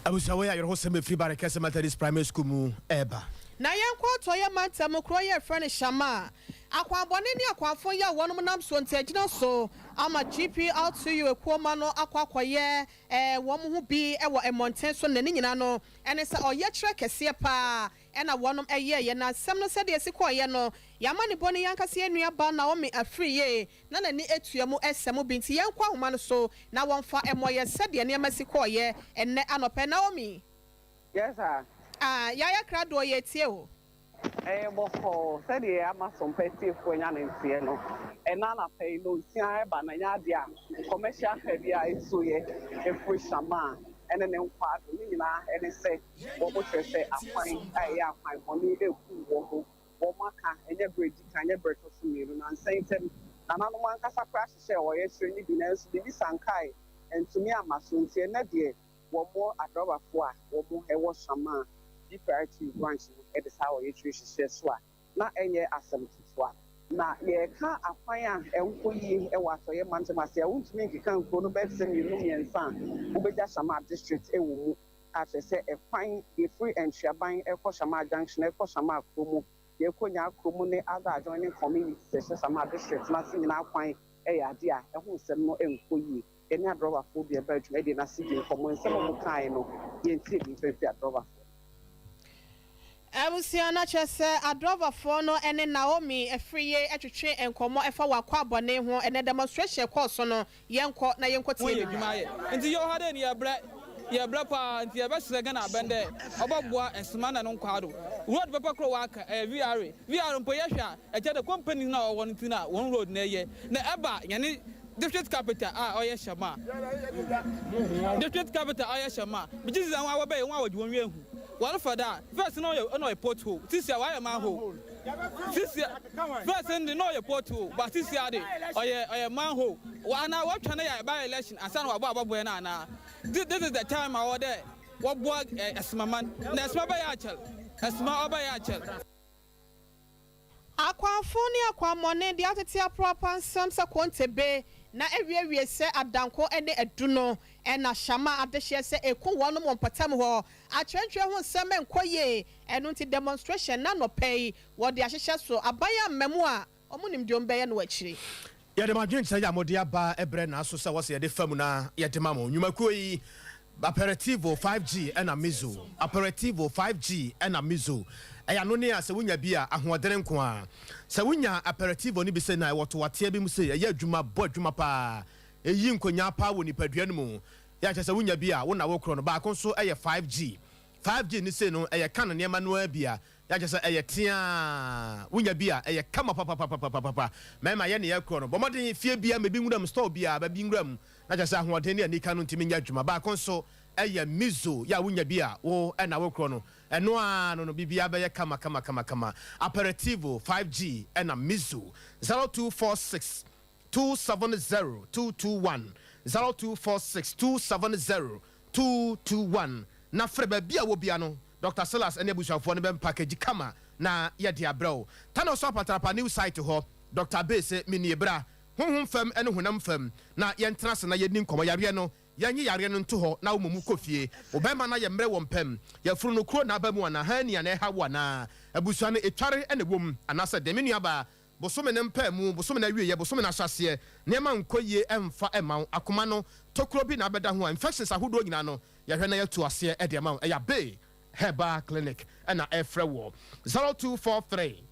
Abusua wei awerɛhosɛm ɛfiri Barekɛse Methodist Primary School mu ɛreba. Na yɛnkɔ atɔeɛ mantam kuro yi a yɛfrɛ no Shama. Akwanbɔne ne akwanfo yi a wɔnom nam so nti agyina so ama GPRTU ekuo mma no akɔ akɔyɛ wɔn ho bi wɔ mmɔnten so nnɛ. Ne nyinaa no ɛne sɛ ɔyɛkyerɛ kɛseɛ paa na wɔnom yɛeɛ. Na asɛm no sɛdeɛ ɛsi kɔeɛ no, yɛn amanebɔ ne yɛn ankasa yɛn nua baa Naomi Afriyie na n'ani atua mu ɛsɛ mu bi nti yɛnkɔ ahoma no so na wɔmfa mmɔ yɛn sɛdeɛ nneɛma si kɔeɛ ɛnnɛ anɔpa yi. Naomi. Yes sir. Ah, yɛayɛ krado yɛretie wo. Ɛyɛ bɔkɔɔ sɛdeɛ ama Sompa atiefoɔ anya ne nteɛ no. Ɛnnɛ anapa yi, nnɔnsia reba no, ɛnyɛ adeɛ a commercial car biara ɛtuiɛ ɛfiri Shamaa ne ne nkwaado. Ne nyinaa ne sɛ wɔkyerɛ sɛ akwan a ɛyɛ akwan bɔne rekum wɔn. Wɔaka, ɛnyɛ berɛ a ɛdi kan, ɛnyɛ berɛ a ɛtɔ so mmienu. Nnansa yi ntam, nananom ankasa koraa hyehyɛɛ ɔyɛkyerɛ no bi nanso biribi sankae, antumi amma so. Nti ɛnnɛ deɛ, Wɔmmɔ adrɔbafoɔ a wɔn wɔ Shamaa GPRTU branch no de saa ɔyɛkyerɛ hyehyɛ so a, na ɛnyɛ asɛm ketewa. Na yɛreka akwan a ɛnkɔ yie wɔ Atɔeɛ mantam ase a, wontumi nkeka nkuro no bɛyɛ te sɛ mmienu mmiɛnsa a wobɛgya Shamaa district wɔ mu a kyerɛ sɛ ɛkwan deɛ ɛfiri Antwiaban rekɔ Shamaa junction rekɔ Shamaa kuro mu, deɛ ɛkɔ Nyaa kuro mu ne other adjoining communities a ɛhyɛ Shamaa district no ase nyinaa kwan yɛ adeɛ a ɛho nsɛm no nkɔ yie. Yɛne adrɔbafoɔ bi a ɛbaa dwumadie no ase dii nkɔmmɔ. Nsɛm a wɔkaeɛ no, yɛntie bi mfa mfiri adrɔbafoɔ no. Abusua no kyerɛ sɛ adrɔbafoɔ no ne Naomi Afriyie twetwe nkɔmmɔ ɛfa wɔn akwaabɔne ho. Ɛnnɛ demonstration ɛkɔɔ so no, yɛnkɔ na yɛnkɔtie Wɔyɛ bi edwuma mmra. ayɛ ntsi yɛwɔ ha dɛ no yɛbrɛ yɛbrɛ paa ntsi yɛbɛserɛ Ghana aban dɛ ɔbɔboa Nsema na no nkwaa do. Road papa kor wɔaka ɛyɛ VRA VR mpo yɛhwɛ a ɛkyerɛ dɛ company no a ɔwɔ no ntsi na hɔn road no yɛ na ɛba hɛn District capital a ɔyɛ Shama. District capital a ɔyɛ Shama. Megye dzi dɛ hɔn a wɔbɛyɛ hɔn a wɔgye hɔn ehu. Wɔrefa do a, first no ɔyɛ nna ɔyɛ pothole, sisia ɔayɛ manhole. Sisia, first no de nna ɔyɛ pothole, but sisia de ɔyɛ ɔyɛ manhole. Wɔ anaa wɔtwɛn na yɛ by election ansa na wɔabɔ abɔboa no anaa? This this is the time a ɔwɔ dɛ wɔboa Ɛsemaman. Na Ɛsema bɛyɛ akyɛr. Ɛsema ɔbɛyɛ akyɛr. Akwanfo ne akwammɔne de atete apoapansam sɛ kontebe, na awiewie sɛ adanko ne adu no, na Shama adehyeɛ sɛ ɛku wɔnom wɔ mpɔtam hɔ. Akyerɛntwerɛ ho nsɛm nkɔ yie, ɛno nti demonstration no anɔpa yi wɔde ahyehyɛ so. Aban amma mu a, wɔn nim deɛ wɔbɛyɛ no akyire. Yɛde mo adwenkyerɛ yi a mode aba brɛ na so sɛ wɔsɛ yɛde fa mu na yɛde ma mo. Nnwumakuo yi, Aperitivo 5G ɛna Mizo. Aperitivo 5G ɛna Mizo. Ɛyɛ anonne a sɛ wonya bi a, ahoɔdene nko ara. Sɛ wonya Aperitivo no bi sei na ɛwɔ toateɛ bi mu sei, ɛyɛ adwuma, bɔ adwuma pa ara. Ɛyi nkonyaa pa ara wɔ nipadua no mu. Yɛ a kyerɛ sɛ wonya bi a, wo na wokorɔ no. Baako nso yɛ 5G. 5G no sei no, ɛyɛ kan nneɛma no ara bi a Na kyerɛ sɛ ɛyɛ teaa. Wonya bi a, ɛyɛ kama papapapapapa. Mmarima, yɛn na yɛkorɔ no. Bɔ mmɔden, fie biara mu, ebi nwura mu, store biara, baabi nwura mu. Na kyerɛ sɛ ahoɔden ne anika no ntumi nyɛ adwuma. Baako nso yɛ miso, yɛ a wonya bi a, wo na wokorɔ no. Ɛno ara no no, biribiara bɛyɛ kama kama kama kama. Aperitivo, 5G, ɛna miso. 0246 270 221, 0246 270 221, na frɛ baabi a wɔ biara no. Dɔkta Silas ne abusuafoɔ no bɛ package kama na yɛde abrɛ wo. Tano so apatrapa new site hɔ, Dɔkta Bey se menie bra, honhom fam ne honam fam, na yɛntena ase na yɛnni nkɔmmɔ. Yareɛ no, yɛnye yareɛ no nto hɔ na wo mmom kɔ fie. Wo bɛrima no ayɛ mmerɛ wɔ mpam, yafunu no kuro na aba mu anaa, hernia na ɛha wo anaa, abusua no etware na ɛwɔ mu anaasɛ dɛn? Me nuabaa. Bosome no mpaemu, bosome no awieɛ, bosome no ahyɛaseɛ, nneɛma nkɔ yie ɛmfa mma wo, akoma no tokuro bi na abɛda ho a, infections ahodoɔ nyinaa no, yɛhwɛ na yɛatu aseɛ de ama wo. Ɛyɛ Abbey Herbal Clinic na ɛrefrɛ woɔ. 0243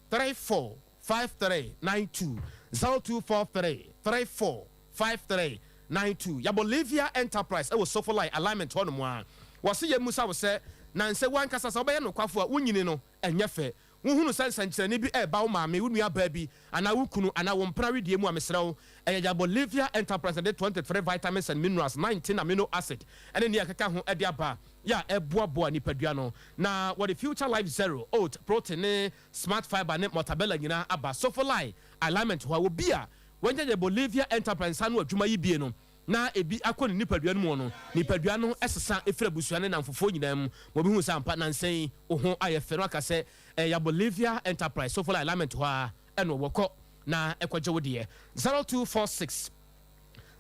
34 5392, 0243 34 5392. Yɛabɔ Livia Enterprise wɔ Sofolai Alignment hɔnom a, wɔse yɛmmisa wo sɛ, nansɛ wo ankasa sɛ wobɛyɛ nokwafo a, wonyini no ɛnyɛ fɛ. Wohunu sɛ nsɛnkyerɛnne bi reba wo maame, wo nuabaa bi, anaa wo kunu, anaa wo mpena wedeɛ mu a, mesrɛ wo, ɛyɛ Yɛabɔ Livia Enterprise na ɛde 23 vitamins and minerals, 19 amino acid, ne nea ɛkeka ho de aba yɛ a ɛboaboa nipadua no. Na wɔde Future Life Zero, Oat, Protein ne Smart Fiber ne Mortabella nyinaa aba. Sofolai Alignment hɔ a, obi a wanya Yɛabɔ Livia Enterprise nsa ano adwuma yi bie no, na ebi akɔ ne nipadua no mu no, nipadua no sesa firi abusua ne nnamfofoɔ nyinaa mu ma obi hu sɛ ampa nnansa yi wo ho ayɛ fɛ na waka sɛ ɛyɛ Bolivia Enterprise Sofola Alignment hɔ ara na ɔwɔ kɔ na kɔgye wo deɛ 0246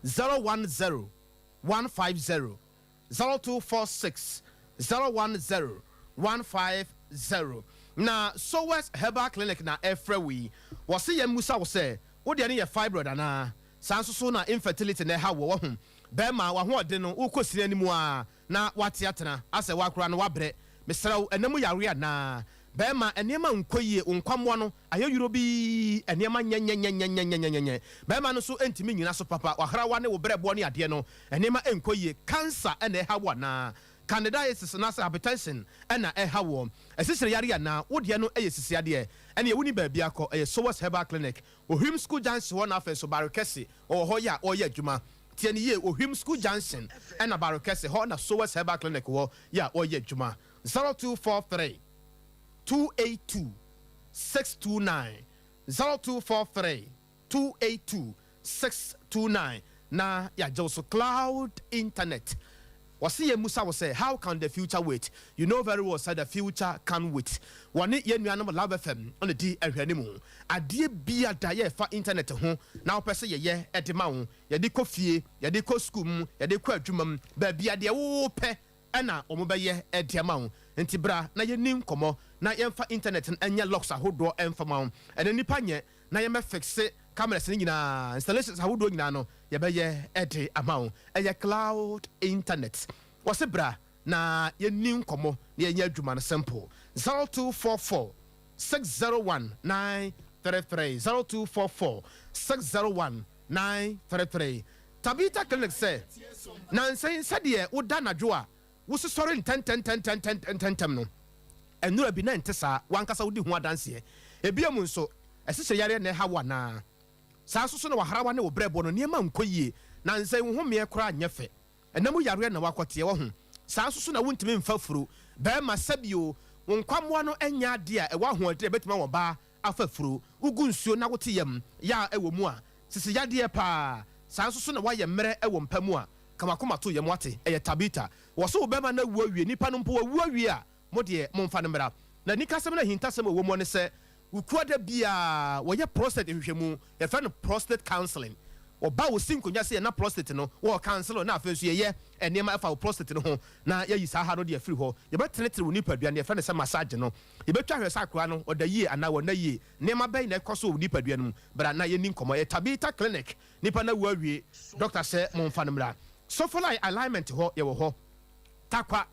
010 150 0246 010 150 Na Sowes Herbal Clinic na ɛrefrɛ wo yi, wɔse yɛmmisa wo sɛ wo deɛ no yɛ fibroid anaa? Saa nso so na infertility na ɛhaw wo, wahu. Bɛɛma, w'ahoɔden no, wokɔ sini anim aa na w'ate atena, asɛ woakora no w'abrɛ. Mesrɛ wo, ɛna mu yareɛ anaa? Bɛɛma, nneɛma nkɔ yie, wo nkwammoa no ayɛ yorobii, nneɛma nyɛnyɛnyɛnyɛnyɛnyɛnyɛnyɛ. Bɛɛma no nso ntumi nnyina so papa, w'ahrawa ne wo brɛboɔ ne adeɛ no, nneɛma nkɔ yie. Cancer na ɛha wo anaa? Candidiasis anaasɛ hypertension na ɛha woɔ? Asikyire yareɛ anaa? Wo deɛ no yɛ sisi adeɛ? Ɛneɛ wonni baabi akɔ, ɛyɛ Sowers Herbal Clinic. Ohwim School Junction hɔ na afei nso Barekɛse wɔwɔ hɔ yɛ a wɔreyɛ adwuma. Tie no yie, Ohwim School Junction ɛna Barekɛse hɔ na Sowers Herbal Clinic wɔ yɛ a wɔreyɛ adwuma. 0243 282 629, 0243 282 629 na yɛagye wo so. Cloud Internet Wɔse yɛmmusa wo sɛ, How can the future wait? You know very well sɛ the future can't wait. Wɔne yɛn nuanom Love FM na ɛdi nhwɛanimu. Adeɛ biada yɛ ɛfa internet ho na wopɛ sɛ yɛyɛ de ma wo, yɛde kɔ fie, yɛde kɔ sukuu mu, yɛde kɔ adwuma mu, baabia deɛ wopɛ na wɔbɛyɛ de ama wo. Nti bra na yɛnni nkɔmmɔ na yɛmfa internet no nyɛ locks ahodoɔ mfa ma wo. Ɛnɛ nnipa nyɛ na yɛmmɛ fixe cameras no nyinaa, installations ahodoɔ nyinaa no yɛbɛyɛ de ama wo. Ɛyɛ cloud internet. Wɔse bra na yɛnni nkɔmmɔ na yɛnyɛ adwuma no simple. 0244 601 933 0244 601 933 Tabitha Clinic sɛ, Nansa yi sɛdeɛ woda anadwo a wososɔre ntɛntɛntɛntɛntɛntɛm no, nnora bi na ɛnte saa, w'ankasa wodi ho adanseɛ. Ebia mu nso, ɛsesɛ yareɛ na ɛha wo anaa? Saa nso so na w'ahrawa ne wo brɛboɔ no nneɛma nkɔ yie, nansa yi wo homeɛ koraa nyɛ fɛ. Ɛna mu yareɛ na woakɔteɛ, wahu. Saa nso so na wontumi mfa afuro. Barima, sɛbio, wo nkwammoa no nyɛ adeɛ a ɛwɔ ahoɔden a ɛbɛtumi ama ɔbaa afa afuro. Wogu nsuo na wote yam ya a ɛwɔ mu a, sisi yadeɛ pa ara. Saa nso so na woayɛ mmerɛ wɔ mpa mu a, ka w'akoma to yam, woate? Ɛyɛ Tabita. Wɔse wo barima no awu awie, nipa no mpo wawu awie a, Mo deɛ, momfa no mmra. Na anikasɛm ne ahintasɛm a ɛwɔ mu ne sɛ, Wukuada biara wɔyɛ prostate nhwehwɛmu, yɛfrɛ no prostate counseling. Wɔba wo si nkonnwa sɛ yɛna prostate no, wɔ counsel na afei nso yɛyɛ nneɛma ɛfa wo prostate no ho na yɛayi saa ha no de afiri hɔ. Yɛbɛtenetene wo nipadua no, yɛfrɛ no sɛ massage no. Yɛbɛtwa ahwɛ sɛ akoa no ɔda yie anaa ɔnna yie, nneɛma bɛn na ɛkɔ so wɔ wo nipadua no mu. Bra na yɛnni nkɔmmɔ. Ɛyɛ Tabitha Clinic. Nipa no awu awie, dɔkta sɛ momfa no mmra. Sofolai Alignment hɔ, yɛwɔ hɔ. Tarkwa.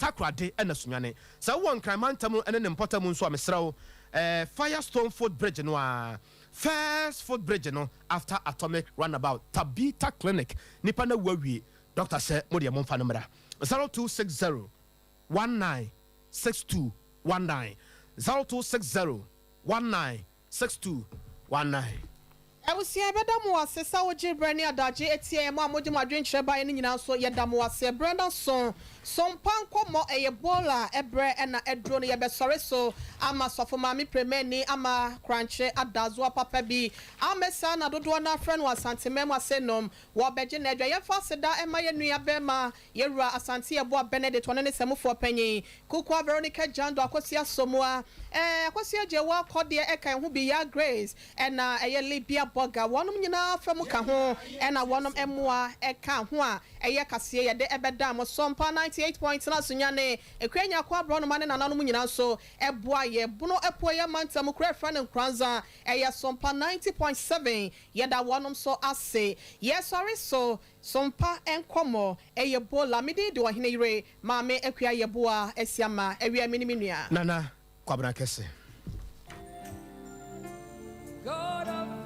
Takoradi na Sunyani. Sɛ wowɔ Nkran mantam ne ne mpɔtam nso a, mesrɛ wo, eh, Firestone Foot Bridge no ara, First Foot Bridge no after Atomic Runabout, Tabitha Clinic, nipa no awu awie, doctor sɛ mo deɛ momfa no mmra. 0260 19 62 19, 0260 19 6219. Abusua yɛbɛda mo ase sɛ wogye berɛ ne adagye tie yɛn, mo a mogye mo adwenkyerɛ baeɛ no nyinaa nso yɛda mo ase. Berɛ no aso, so mpa nkɔmmɔ, ɛyɛ bowl a ɛberɛ na aduro no yɛbɛsɔre so ama Sɔfo Maame Premani ama Korankye Adazoa papa bi ammɛsa na dodoɔ no ara frɛ no Asanteman mu asenom wɔbɛgye no adwa. Yɛmfa aseda mma yɛn nua bɛrima Yɛwura Asante Yeboah Benedict ɔno ne Sɛmufoɔ Panyin, Kukua Veronica Jando Akosua Somoa, eh, Akosua Gyewaa Kɔdeɛ ɛka ɛho bi, Yaa Grace, ɛna ɛyɛ Libya. Bɔga wɔnom nyinaa fa mu ka ho ɛna wɔnom mmoa ɛka ho a ɛyɛ kaseɛ yɛde ɛbɛda mo Sompa 98.9 Sunyani Akua Nyarko Aborɔnoma ne nananom nyinaa nso ɛboa yɛ Bono Apueɛ Mantam kuro a yɛfrɛ no Nkoranza ɛyɛ Sompa 90.7 yɛda wɔnom nso ase Yɛsɔre so Sompa nkɔmmɔ ɛyɛ Bola me din de Ɔhene Yere Maame Akua Yeboah Asiamah Awia me ne me nua. Nana Kwabena Kɛse.